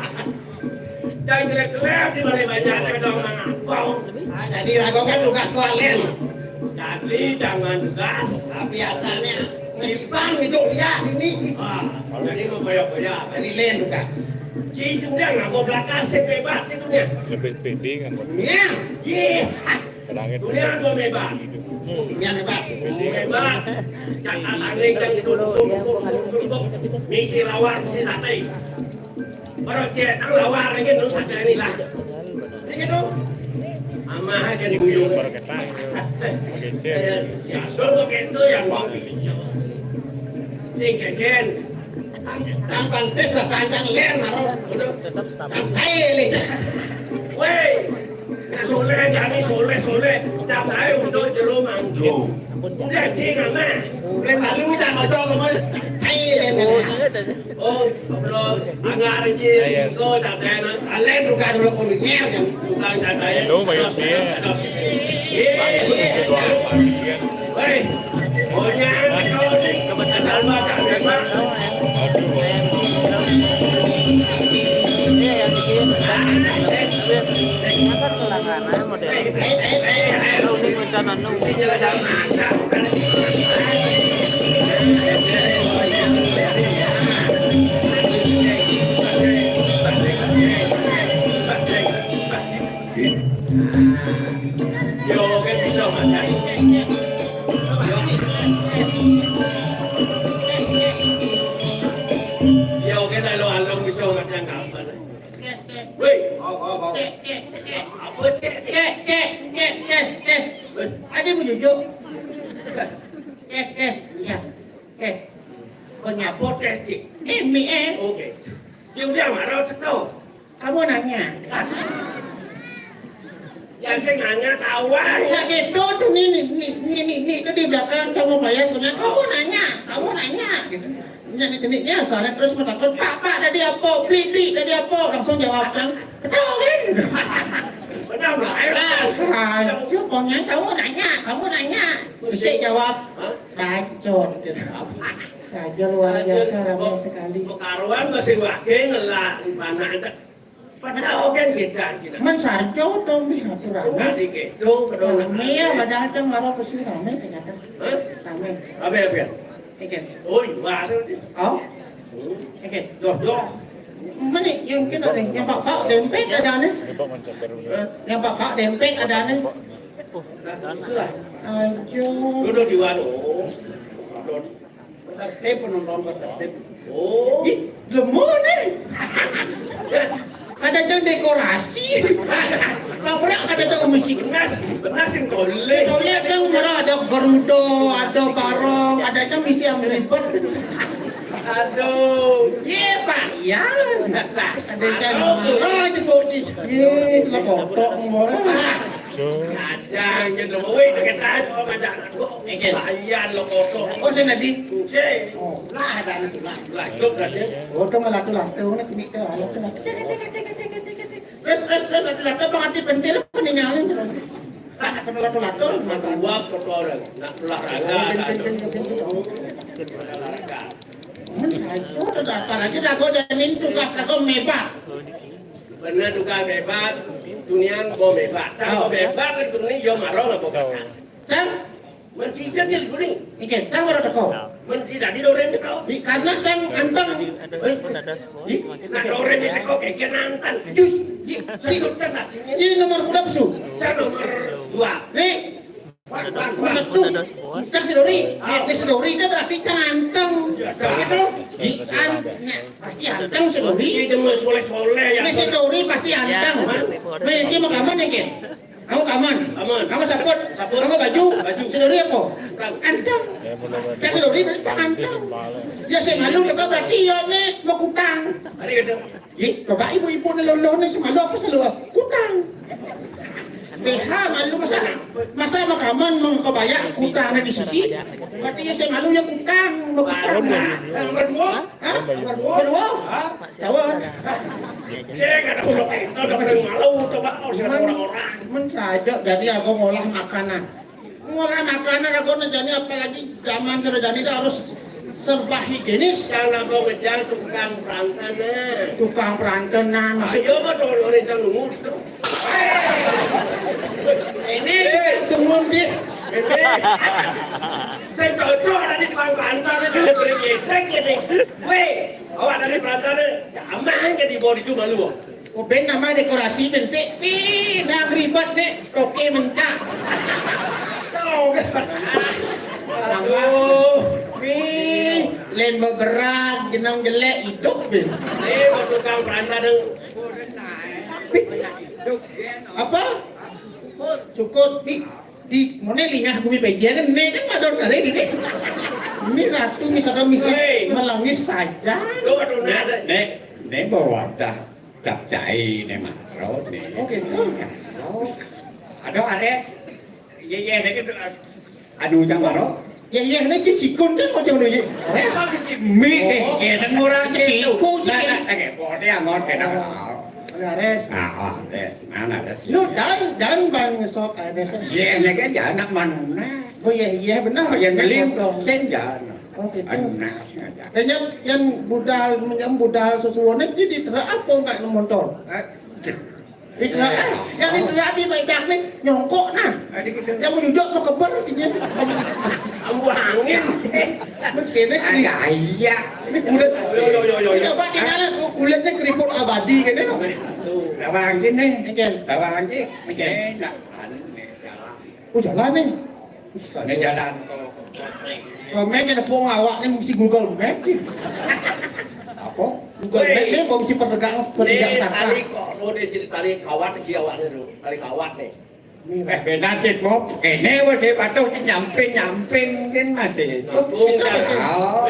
Dan jelek-jelek di balai banjar, saya dong, Bang. Bau. Ah, jadi ragu kan tugas Pak Lian. Jadi jangan tugas. Nah, biasanya ngejipang itu dia ini. Ah, jadi mau koyak-koyak. Jadi lain tugas. Cincung dia nggak mau belakang, sepebat itu dia. Lebih pede kan, Bang? Iya. Iya. Dunia gua bebas. Dunia bebas. Bebas. Jangan aneh, jangan duduk, duduk, duduk, duduk, duduk. Misi lawar, misi santai. Baru cek, nang lawar lagi, nang santai ni lah. Ini gitu. Ama aja di buyung. Baru kita, geser. Ya, suruh gitu yang mau. Sing keken. Tang, tang pantes lah, tang, tang ler, maro. Udah. Tetap stabil. Tang tae, le. Weh. Nah, soleh, jani soleh, soleh. Tang tae untuk jero mangkuk. Yo. Udah, cing, ama. Boleh malu, tang ojo, kamu. Tae, le. Oh, iya, dah. Oh, belum. Anggar, cing. Ya, ya. Kau tang tae, nah. Kalian bukan lo kuliner, kan? Bukan tang tae. Hello, Pak Yusir. Iya. Pak Yusir, kedua, Pak Yusir. Woi, maunya kalau di kebetulan makan, ya, Pak. Iya, yang di sini. Kan pelanggaran model. Ini minta nanu. Yo, kan bisa makan. Yo, kan alo-alo bisa makan kapan? Tes, tes. Woi. Au, au, au. Cek, cek, cek. Apa cek, cek? Cek, cek, cek, tes, tes. Woi. Ada mau jujur? Tes, tes. Ya. Tes. Apa tes, cek? Eh, mi, eh. Oke. Dia udah marah, cek tau. Kamu nanya. Yang saya nanya tahu, ah. Nah, gitu tuh, nih, nih, nih, nih, nih, nih, itu di belakang kamu bayar, soalnya kamu nanya, kamu nanya, gitu. Nanya nih, nih, ya, soalnya terus menakut, "Pak, Pak, tadi apa? Beli, beli, tadi apa?" Langsung jawab, kan? Betul, kan? Benar, Pak. Nah, nah, coba, kamu nanya, kamu nanya. Terus saya jawab, "Bacot," gitu. Saja luar biasa, ramai sekali. Pekaruan masih wakil ngelak, mana ada. Padahal kan kita, kita. Men saja udah mi aturan. Bukan di gitu, padahal. Ramai ya, padahal kan marah pasti ramai ternyata. Hah? Ramai. Ramai apa ya? Oke. Oh, iya, bahasa itu. Oh? Hmm. Oke. Doh, doh. Mana yang kena ni? Yang bak-bak dempet ada ni. Hah? Yang bak-bak dempet ada ni. Nah, itulah. Aduh. Duduk di warung. Tertib, penonton tertib. Oh. Ih, lemah ni. Kada jang dekorasi. Labrak kada jang musik. Benar, benar sing toleh. Toleh kan marah ada Garuda, ada barong, ada kan misi yang ribet. Aduh, ye Pak Yan. Ada kan, oh, jebuk di. Ye, lah kotok semua. Aja aja dong. Wih, dekat aja sama aja. Pak Yan lo kotok. Oh, saya tadi. Saya. Oh, lah ada itu lah. Lah, itu berarti. Oh, itu malah tuh lah. Tuh, ini kini tuh, ayo tuh lah. Terus, terus, terus, satu lagi, Bang, hati pentil, apa nih nyalin? Satu lagi, satu lagi. Mata uap, kotor, nak olahraga, oh, pentil, pentil, pentil. Olahraga. Hmm, itu udah apa lagi, dah, gua jalanin tugas, dah, gua mebat. Bener, tugas mebat, dunia gua mebat. Cang, oh, gua mebat, dunia yo marong apa bakas. Cang? Menteri jadi guni. Ike, cang ora teko. Menteri tadi orang teko. Di karena cang anteng. Eh? Ih, nah, orang teko keke nantang. Jus, ji, ji, ji nomor berapa su? Cang nomor dua. Nih. Nomor satu. Cang si Dori. Nih si Dori itu berarti cang anteng. Gitu. Di an, nah, pasti anteng si Dori. Itu mah soleh-soleh ya. Nih si Dori pasti anteng. Nih, dia mau kamu nih, Ken. Aku kaman. Kaman. Aku saput. Saput. Aku baju. Baju. Si Dori apa? Kutang. Anteng. Ya, si Dori berarti cang anteng. Ya, saya malu dekat berarti ya nih mau kutang. Hari itu. Ih, coba ibu-ibu nih loloh nih semalu apa selalu kutang. B H malu masa, masa mau kaman mau kebaya kutang nih di sisi. Berarti ya saya malu ya kutang, mau kutang. Nah, nomor dua. Hah? Nomor dua. Nomor dua. Hah? Cawan. Ye, kada udah pintar, udah paling malu, coba kalau sih orang-orang. Men saja jadi aku ngolah makanan. Ngolah makanan aku nih jadi apalagi zaman kerja jadi dah harus serba higienis. Sana kau ngejar tukang perantanan. Tukang perantanan, masih. Ayo, betul, orang yang nunggu itu. Ini tunggu dia. Ini. Saya cocok tadi tukang perantanan, jadi bergetek jadi. Weh. Awak dari perantara, ya, aman ke di bawah itu malu. Oh, ben nama dekorasi ben sik. Pi, nang ribet nih. Oke, mencak. Tahu kan? Aduh. Pi, lain beberat, jenong jelek hidup ben. Eh, mau tukang perantara. Apa? Cukup, Pi. Di mana lingah bumi pejian kan, ini kan madon kali ini. Ini ratu misalkan misi melengis saja. Nek, nek bawa dah cap cai nek maro nek. Oke. Oh. Ada Ares. Iya, iya, nek itu anu jang maro. Ya, iya, nek ci sikun kan macam ni. Ares. Mi, eh, kita ngurang ci siku ci. Nah, nah, eh, kode angon kena. Ada Ares. Ah, Ares. Mana Ares? Lu dan, dan bang sok Ares. Iya, nek aja anak manuna. Oh iya, iya benar. Oh, yang beli sing jan. Oh gitu. Anak sengaja. Kayaknya yang budal, yang budal sesuatu jadi terak apa enggak motor? Di terak, yang di terak di baik nih nyongkok nah. Yang mau jujur mau keber sini. Ambu angin. Terus kene kri-, iya. Ini kulit. Yo, yo, yo, yo, yo. Coba tinggal kulitnya keriput abadi kene no. Apa angin nih? Apa angin? Enak. Anu nih, jalan. Oh, jalan nih. Ini jalan ke. Komen yang nepung awak nih mesti Google Map sih. Apa? Google Map nih mau mesti pedagang, pedagang saka. Tali kok, lo deh jadi tali kawat sih awak nih, tali kawat nih. Eh, benar cek kok. Ini wes saya patuh nyamping-nyamping kan masih. Tunggu, oh.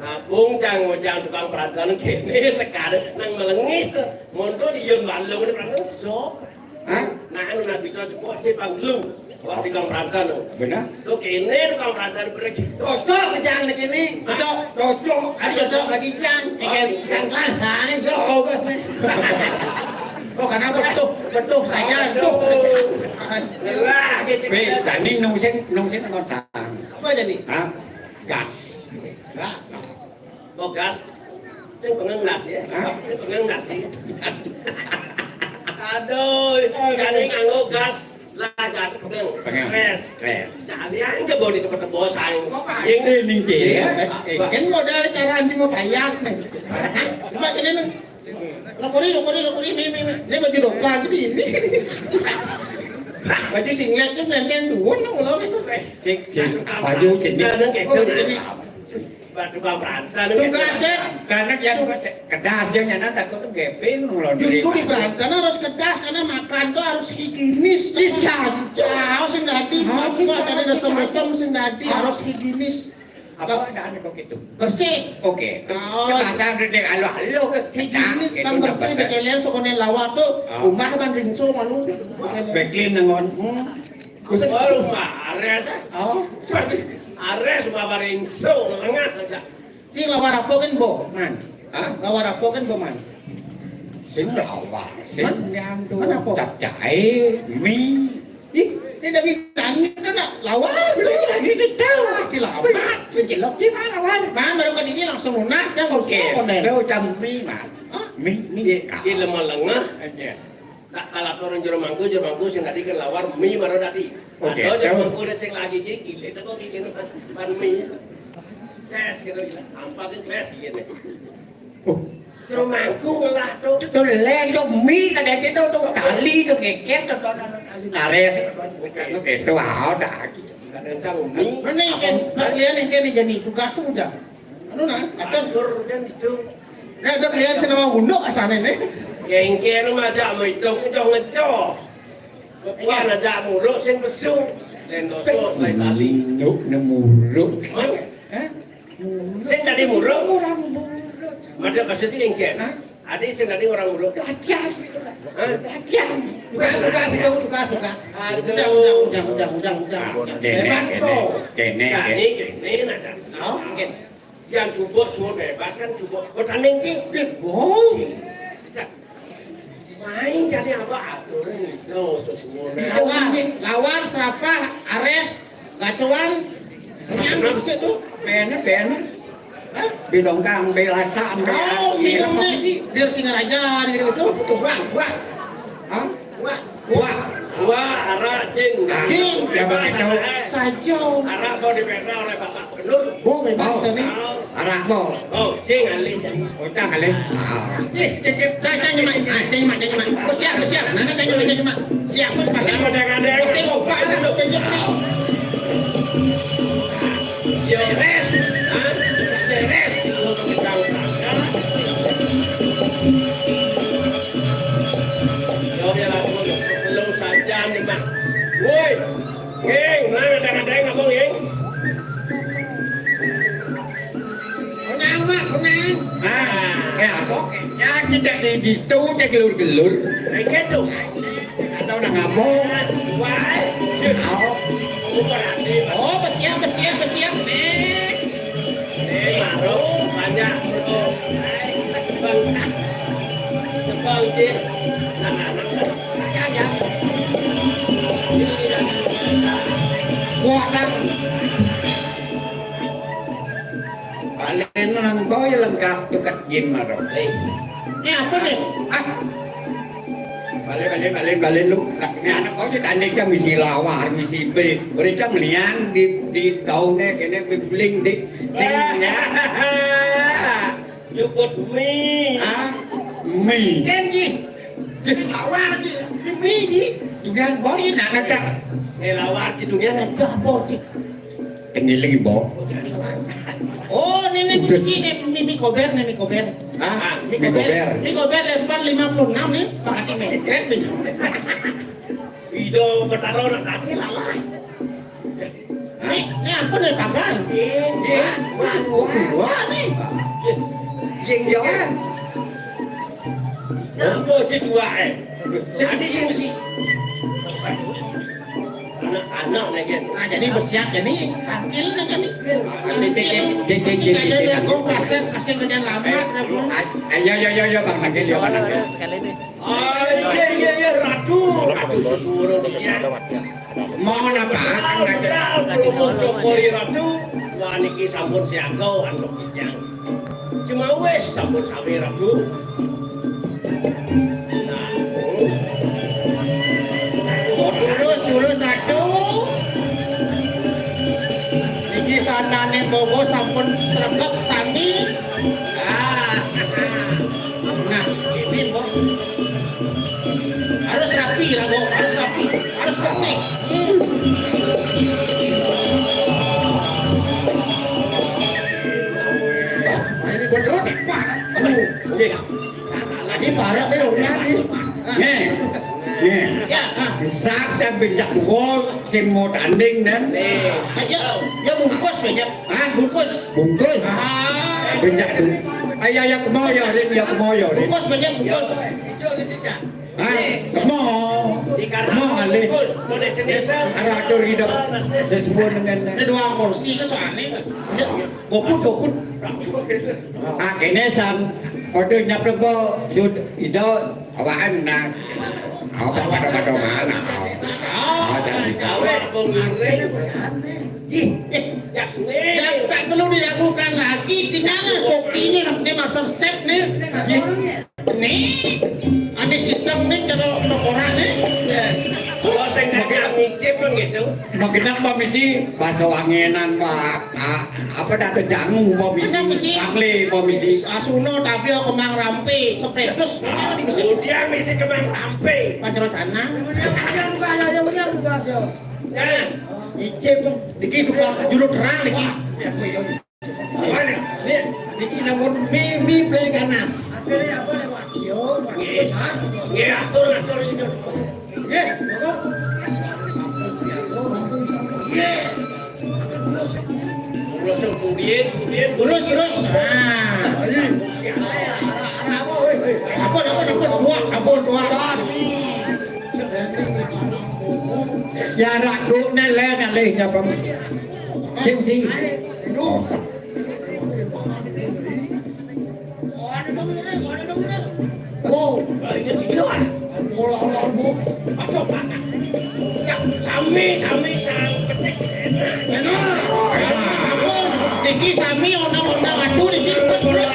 Nah, bungcang ngojang tukang perantanan kene tekan nang melengis tuh. Monto di yun balung ini perantanan sok. Hah? Nah, anu nabi kau kok cek bang lu. Wah, tukang perantanan. Benar? Lo kene tukang perantanan pergi. Cocok ke jang lagi nih. Cocok, cocok. Ada cocok lagi jang. Ikan yang kelas, nah, ini jauh bos nih. Oh, karena betul, betul saya tuh. Wah, gitu. Weh, tadi nungsin, nungsin nonton. Apa jadi? Hah? Gas. Gas. Oh, gas. Sing pengen gas ya. Hah? Sing pengen gas ya. Aduh, jadi nganggo gas. Lah gas pengen. Pengen. Stres. Stres. Jadi aja bawa di tempat bos aing. Kok aing? Eh, ning ya. Eh, kan modal cara anti mau payas nih. Coba gini nih. Rokori, rokori, rokori, mi, mi, mi. Ini baju dokter jadi ini. Baju singlet tuh nenteng duun kalau gitu. Cik, cik, baju cik. Oh, jadi batu bang berantan. Tugas ya. Karena dia tugas kedas dia nyana takut tuh gepeng ngelon. Justru di berantan harus kedas karena makan tuh harus higienis. Ih, sanco. Harus nggak di. Harus mesem sing dadi harus higienis. Apa ada anu kok itu? Bersih. Oke. Oh. Pasang dede alo-alo. Higienis, kan bersih, bekeleng, sekonen lawa tu. Ah. Rumah kan ringso malu. Bekeleng nangon. Hmm. Baru mares, ah. Oh. Seperti ares, babaring so, lengah saja. Sing lawar apa kan, Bo? Man. Hah? Lawar apa kan, Bo, man? Sing lawar, sing Man? Nyando. Man apa? Capcay, mi. Ih, dia dah bilang ni kan nak lawar. Lagi dia tahu. Kecil amat. Kecil lagi mana lawar? Man, baru kan ini langsung lunas, jangan Oke, usah konen. Tahu macam mi, man. Hah? Mi, mi. Cik, cik lemah lengah. Oke. Tak kalah orang jero mangku, jero mangku sing tadi kan lawar mi maro tadi. Oke, ada jero tahu. Mangku ada sing lagi gigi, itu kok gigi itu pan mi. Tes gitu, ampak itu tes gitu. Oh. Jero mangku lah tu. Tu lek tu mi kada aja tu, tu tali tu keket tu, tu tali nares. Oke, tu ada. Kadang cang mi. Mana yang kan, nak lihat yang kan jadi tugas tu dah. Anu nah, ada. Atur kan itu. Nah, ada lihat senama unduk asane ni. Kengke anu macam mau itu ngeco-ngeco. Bukan aja muruk sing pesu. Lendoso, selai tali. Muruk, ne muruk. Mana? Hah? Sing tadi muruk. Orang muruk. Mada maksudnya kengke. Hah? Adi sing tadi orang muruk. Latihan. Hah? Latihan. Tugas, tugas, tugas, tugas, tugas. Aduh. Ujang, ujang, ujang, ujang, ujang, ujang. Kene, hebat kene, kok. Kene, kene, kene, ada. Oh, mungkin. Yang cuba suruh hebat kan cuba bertanding tinggi. Oh. Main jadi apa aturan itu semua. Lawan, lawan siapa? Ares, Gacuan, yang di situ. Bene, bene. Hah? Bidongkang, belasa, Oh, minum ni. Biar Singaraja gitu. Tuh, wah, wah. Hah? Wah. Wah. Wah, arah jin. Jin. Ya, bagus, tahu. Sajo. Arah mau dipeta oleh Bapak Gubernur. Oh, bebas ni. Arak mo. Oh, cing alih. Utang alih. Ah. Eh, cecep. Cang, cang, nyemak. Ah, cang, nyemak, cang, nyemak. Bersiap, bersiap. Mana cang, nyemak, cang, nyemak. Siap pun pasang. Ada, ada. Pasang opak lah, cang, cang, cang. Yo, res. Hah? Res. Yo, ya, belum saja nih, Mak. Woi. Geng, mana ada-ada yang ngomong, geng? Kunang, Mak, kunang. Ah, ya, kok ya kita di, di tu, cek gelur-gelur. Kayak gitu. Ada orang ngomong. Wah, oh. Oh, bersiap, bersiap, bersiap, nih. Eh, baru banyak. Oh, eh, tebang. Tebang, Cik. Nah, nah, nah. Wah, kan. Balen nang boy lengkap tukat gin maro. Ini apa nih? Ah. Balen, balen, balen, balen lu. Lah, ini anak kau je tanding kan misi lawar, misi be. Mereka meliang di, di daunnya kena beguling di sini. Nyukut mi. Ah, mi. Kan ji. Jadi lawar ji. Di mi ji. Tugian boy nak ada. Eh, lawar ji tugian aja boy ji. Ini lagi boy. Oh, ini nih sisi nih, mi, mi kober nih, mi kober. Ah, mi kober. Mi kober lebar lima puluh enam nih, pakai mekret nih. Ido betaro nak kaki lalah. Nih, nih apa nih pagar? Wah, wah, wah, nih. Yang jauh. Nah, apa cek dua eh? Jadi sih mesti. Anak-anak lagi. Nah, jadi bersiap jadi tampil lagi nih. Cek, cek, cek, cek, cek, cek, cek, cek. Kasih kerjaan lama. Ayo, ayo, ayo, ayo, Bang Nagel, yo, Bang Nagel. Sekali nih. Oh, iya, iya, iya, Ratu. Ratu susuruh dia. Mohon apa? Betul, betul, Ratu. Wah, niki sampun siaga, antuk kijang. Cuma wis, sampun sami, Ratu. Nah, terus, terus, Ratu. Niki sandane bobo sampun sregep sami. Ah. Nah, ini, Mbok. Harus rapi, Rago. Harus rapi. Harus bersih. Hmm. Nah, ini bener. Wah, aduh. Oke. Ini parah deh, udah nih. Nih. Nih. Ya, ah. Sak tak benjak dua sing mau tanding kan. Ayo, ya bungkus banyak. Ah, bungkus. Bungkus. Ah. Benjak dua. Ayo, ayo, kemo, ya, Rin, ya, kemo, ya, Rin. Bungkus banyak, bungkus. Ah, kemo. Kemo, alih. Ada atur hidup sesuai dengan. Ada dua porsi ke soalnya. Ya, boput, boput. Ah, kene san. Order nyaplek bo. Sud, ido. Awaan nah. Apa pada-pada mana? Ah, jadi gawe pengiring. Ih, eh, Jasmine. Ya, tak perlu diragukan lagi. Di mana kokinya? Ini master chef nih. Nih, ane sidang nih kalau nokoran nih. Kalau sing ngajak ngicip kan gitu. Magenah, Pak Misi, basa wangenan, Pak. Ah, apa dah ada jangu, Pak Misi? Ada misi. Pakle, Pak Misi. Asuno, tapi kemang rampe, sepedus, apa di misi? Udah misi kemang rampe. Pacar canang. Ayo, buka, ayo, ayo, buka, ayo, buka, ayo. Nah, icip, dikit buka, juru terang, dikit. Mana? Nih, niki namun mi, mi play ganas. Nggih, nggih, atur, atur, atur. Nggih, apa? Nggih. Terus, terus, terus. Nah. Ampun, ampun, ampun. Tuak, ampun, tuak. Ya, ragu, nele, nele, nyapa. Sing, sing. Sami, sami, sang ketik. Niki sami, ondang-ondang, aduh, niki terus, terus.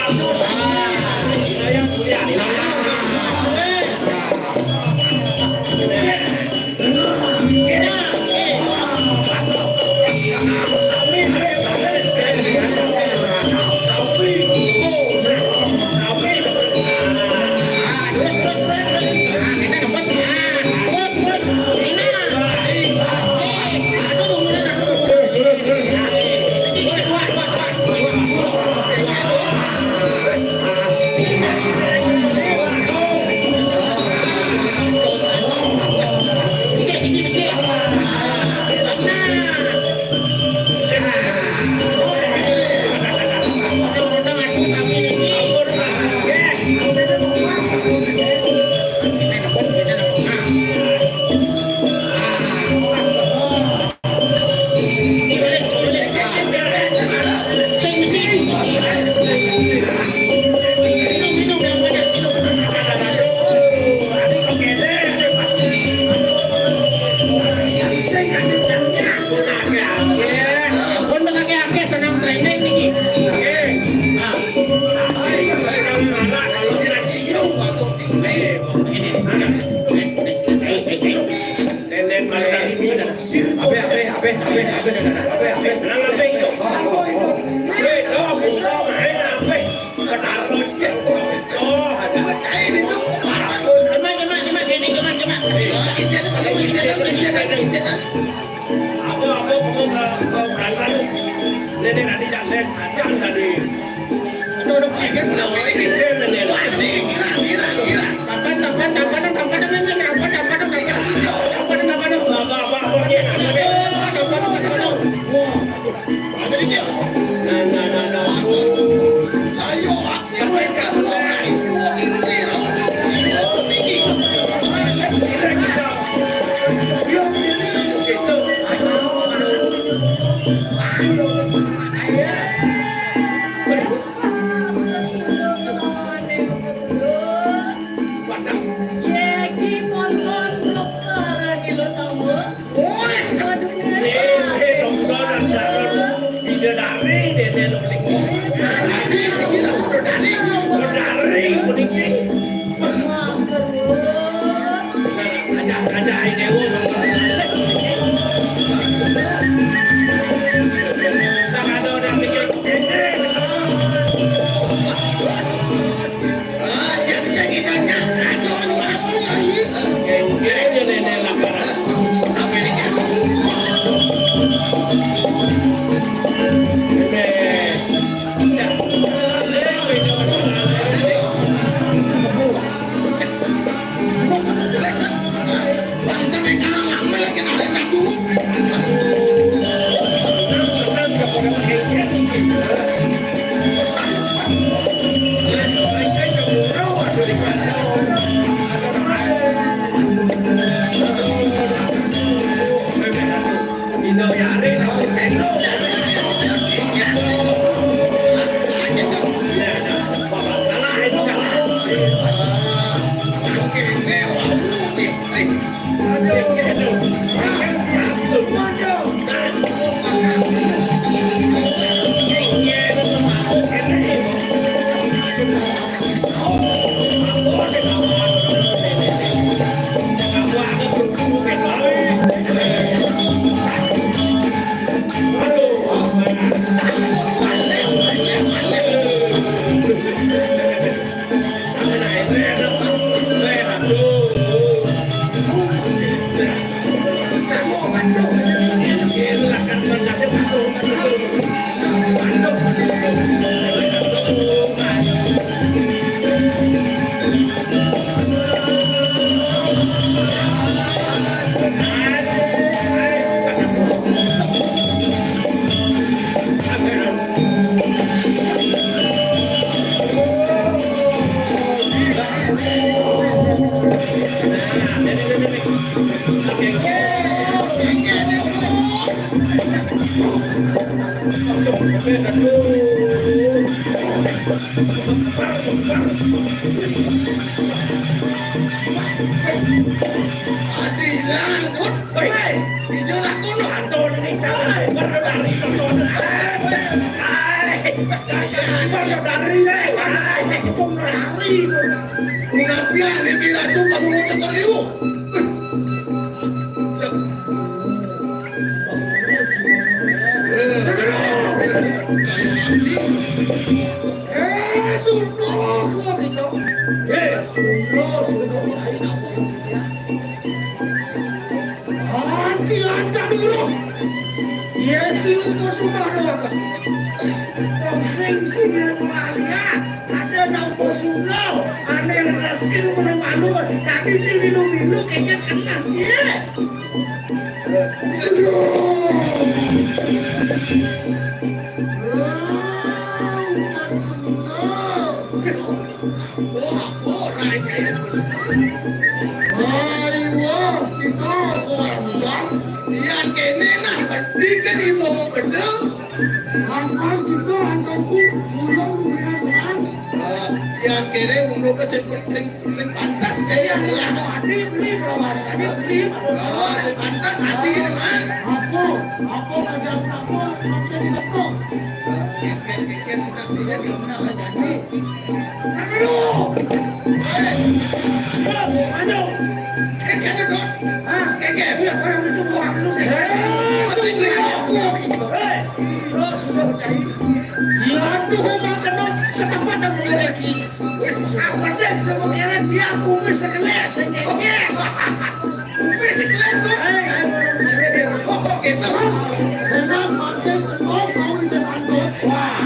Pun wis akeh-akeh seneng training niki. Nenek malah ini. Ape, ape, ape, ape, ape, ape, ape. Nang ape itu? Ape itu? Buka main ape? Ketaruh cek. Oh, ada. Cuma, cuma, cuma, ini cuma, cuma. Apa, apa, apa, apa, apa, apa. Nenek nanti jangan, jangan tadi. Aduh, aduh, aduh, aduh, aduh. Wah, ini gila, gila, gila. Tampan, tampan, tampan, tampan, tampan, tampan, tampan, tampan. Tampan, tampan, tampan. Apa, apa, apa, apa. Aduh, tampan, tampan, tampan. Wah. Nah, nah, nah, nah. Ayo, aku yang mereka. Adi langkut. Hei, ijo lakon lo. Anton ini cara baru dari Anton. Hai, baru dari, hai. Wong lari. Kunapian iki ratu padungo cekeliu. Eh, suno, suno gitu. Eh, suno, suno. Anti anta dulu. Yeti upo sudah doakan. Konsing sini malia. Ada nang posuno, ada yang terakhir boleh malu, tapi si milu-milu kayaknya kena. Iya. Wah, wah, raja ya. Ayo, kita orang. Yang kene nah, berpikir ibu mau bener. Angkang kita, angkangku, pulang dengan, ya. Eh, ya, kene umroh ke sing, sing, sing pantas, saya. Iya, iya, adi beli, berapa hari adi beli, oh, sing pantas, adi, kan? Apa? Apa kerja apa? Apa di apa? Eh, pikir-pikir kita bisa di mana lagi? Sakanu! Ayo! Ayo! Keke duduk! Hah? Keke! Udah, orang itu buang dulu sih. Eh, masih gila. Eh, lo sudah percaya? Waduh, emang kena setempat dan mengereki. Apa deh, semua keren dia kumis sekelas, senyeknya. Kumis sekelas, Bang. Eh, eh, eh, eh. Oh, gitu. Memang pakai kentong, mau bisa santun. Wah.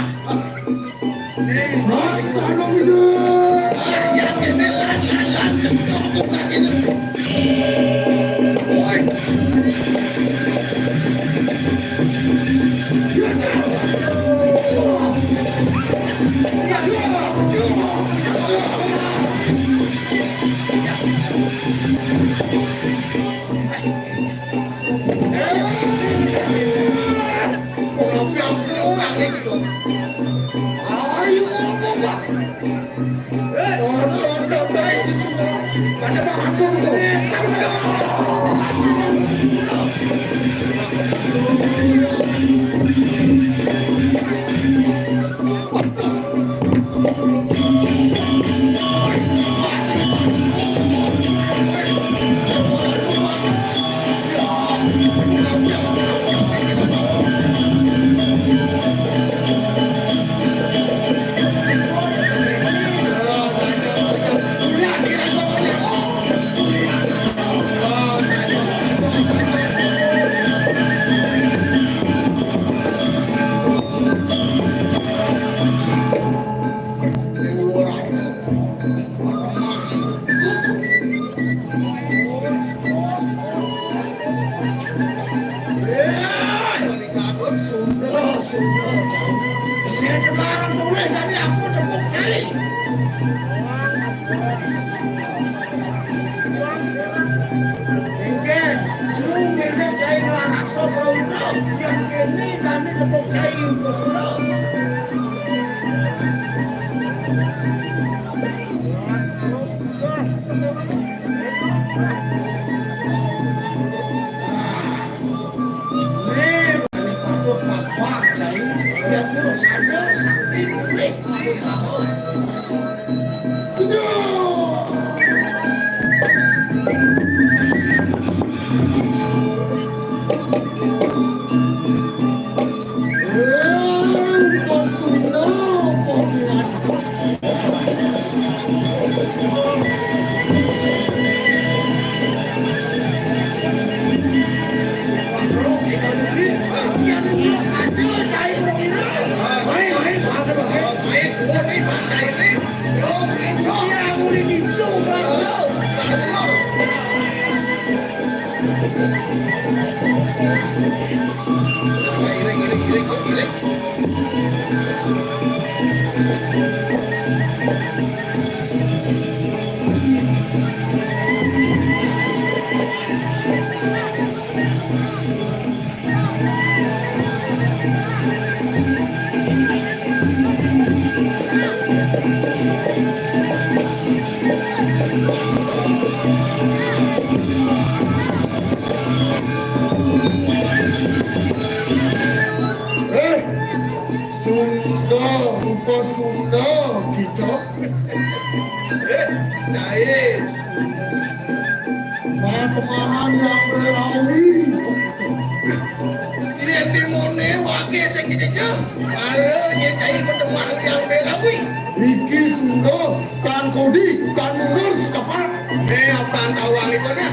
Yang kene nane tepuk cai, Gus Ula. Nih, balik aku papa cai. Ya, terus aja sakti kulit. Eh, Sunda, rupa Sunda kita. Eh, naik. Matemahan yang berawi. Yen dimone wake sing dijeje, mare yen cai matemahan yang berawi. Iki Sunda, kan kodi, kan mundur sekepat. Ne apa tawang itu nah?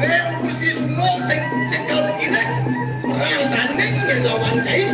Ne ukus di Sunda sing sing kau kira perang tanding yen lawan cai.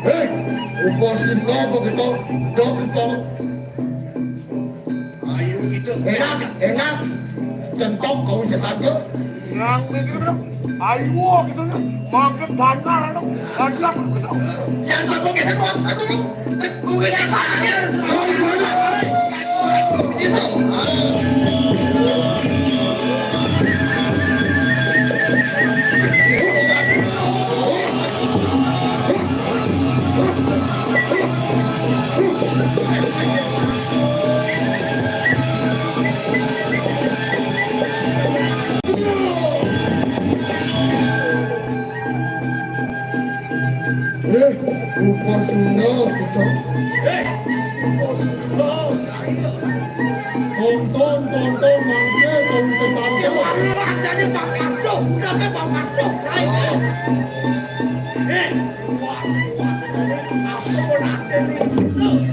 Hei, upo Sunda begitu, dok begitu. Ayo gitu. Enak, enak. Centok kau sesaja. Yang mikir kan, ayo gitu ya. Makin banyak, anu, banyak gitu. Yang satu gitu, aku lu. Kuwi sesat. Eh, rupa Sunda kita. Eh, rupa Sunda. Tonton, tonton, mangke, kau sesat. Jadi Pak Kardo, udah ke Pak Kardo. Eh, rupa Sunda. Aku pun ada nih.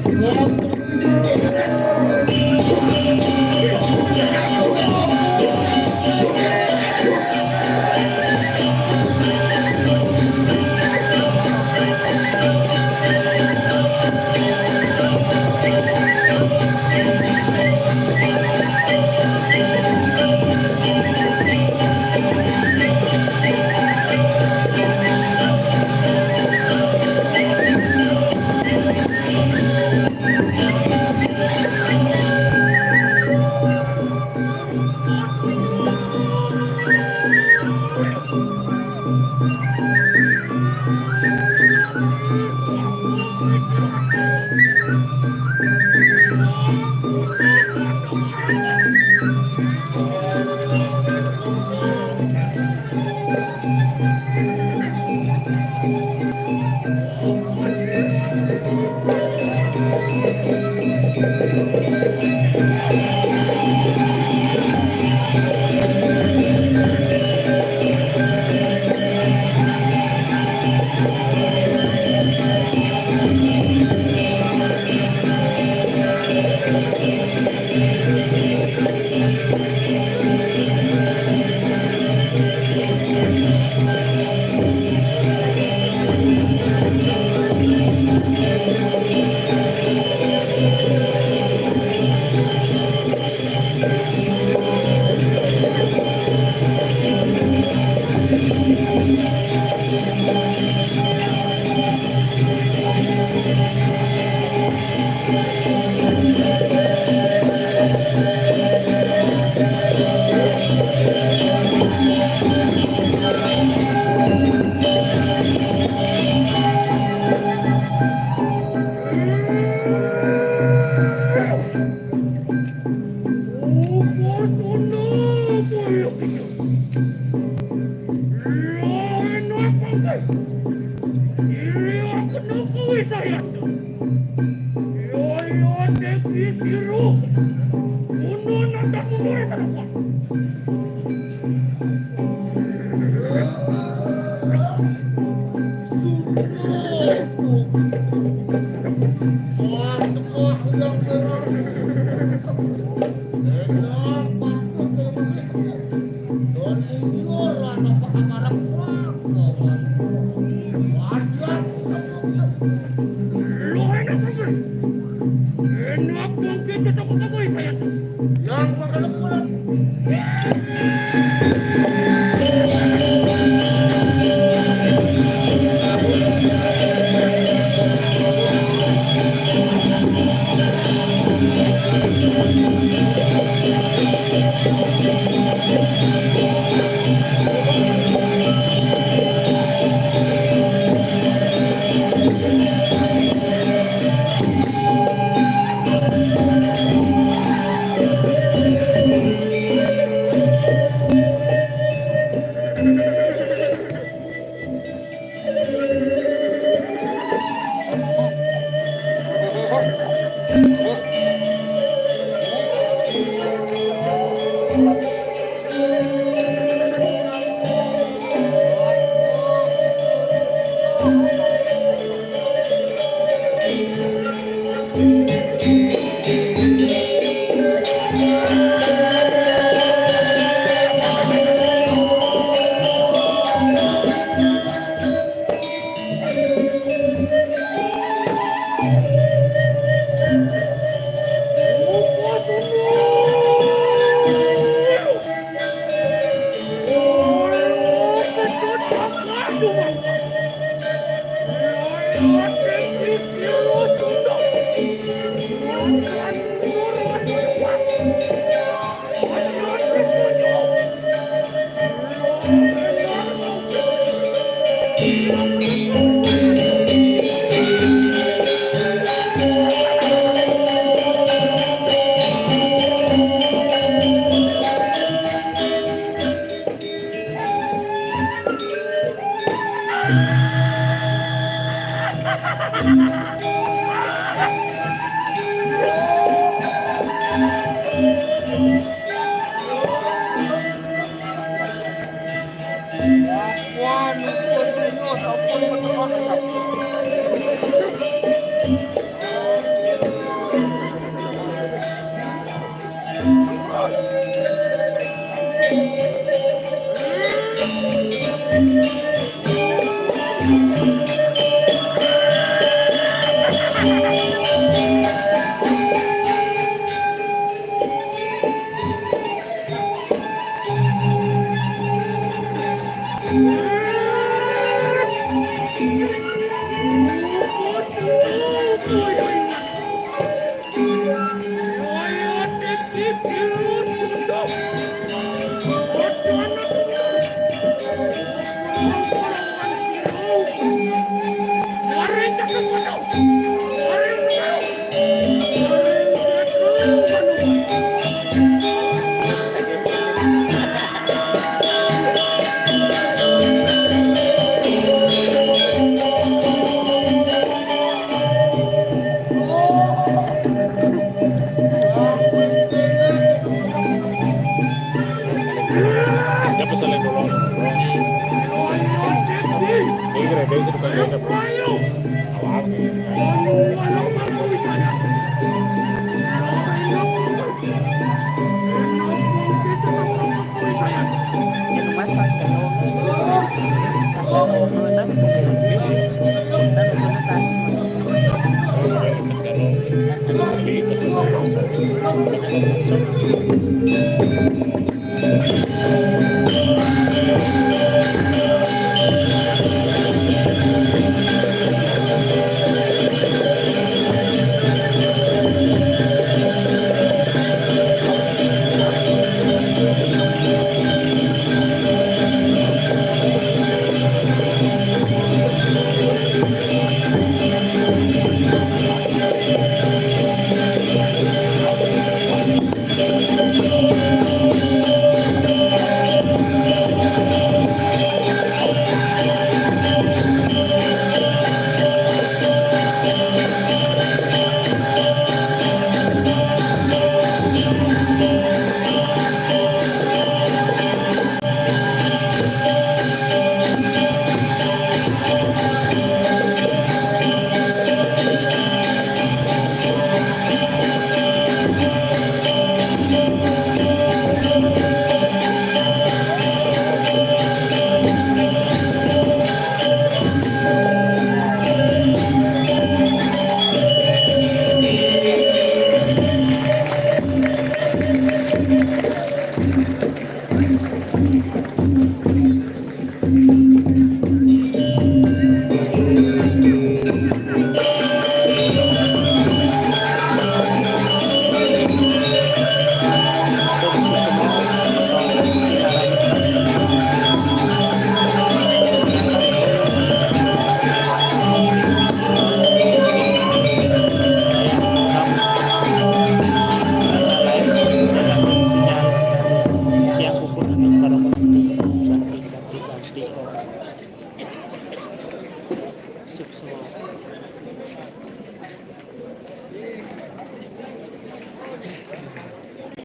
Sekarang pulang. Wajar. Lu enak aja. Enak dong, kita toko kamu saya. Yang bakal pulang.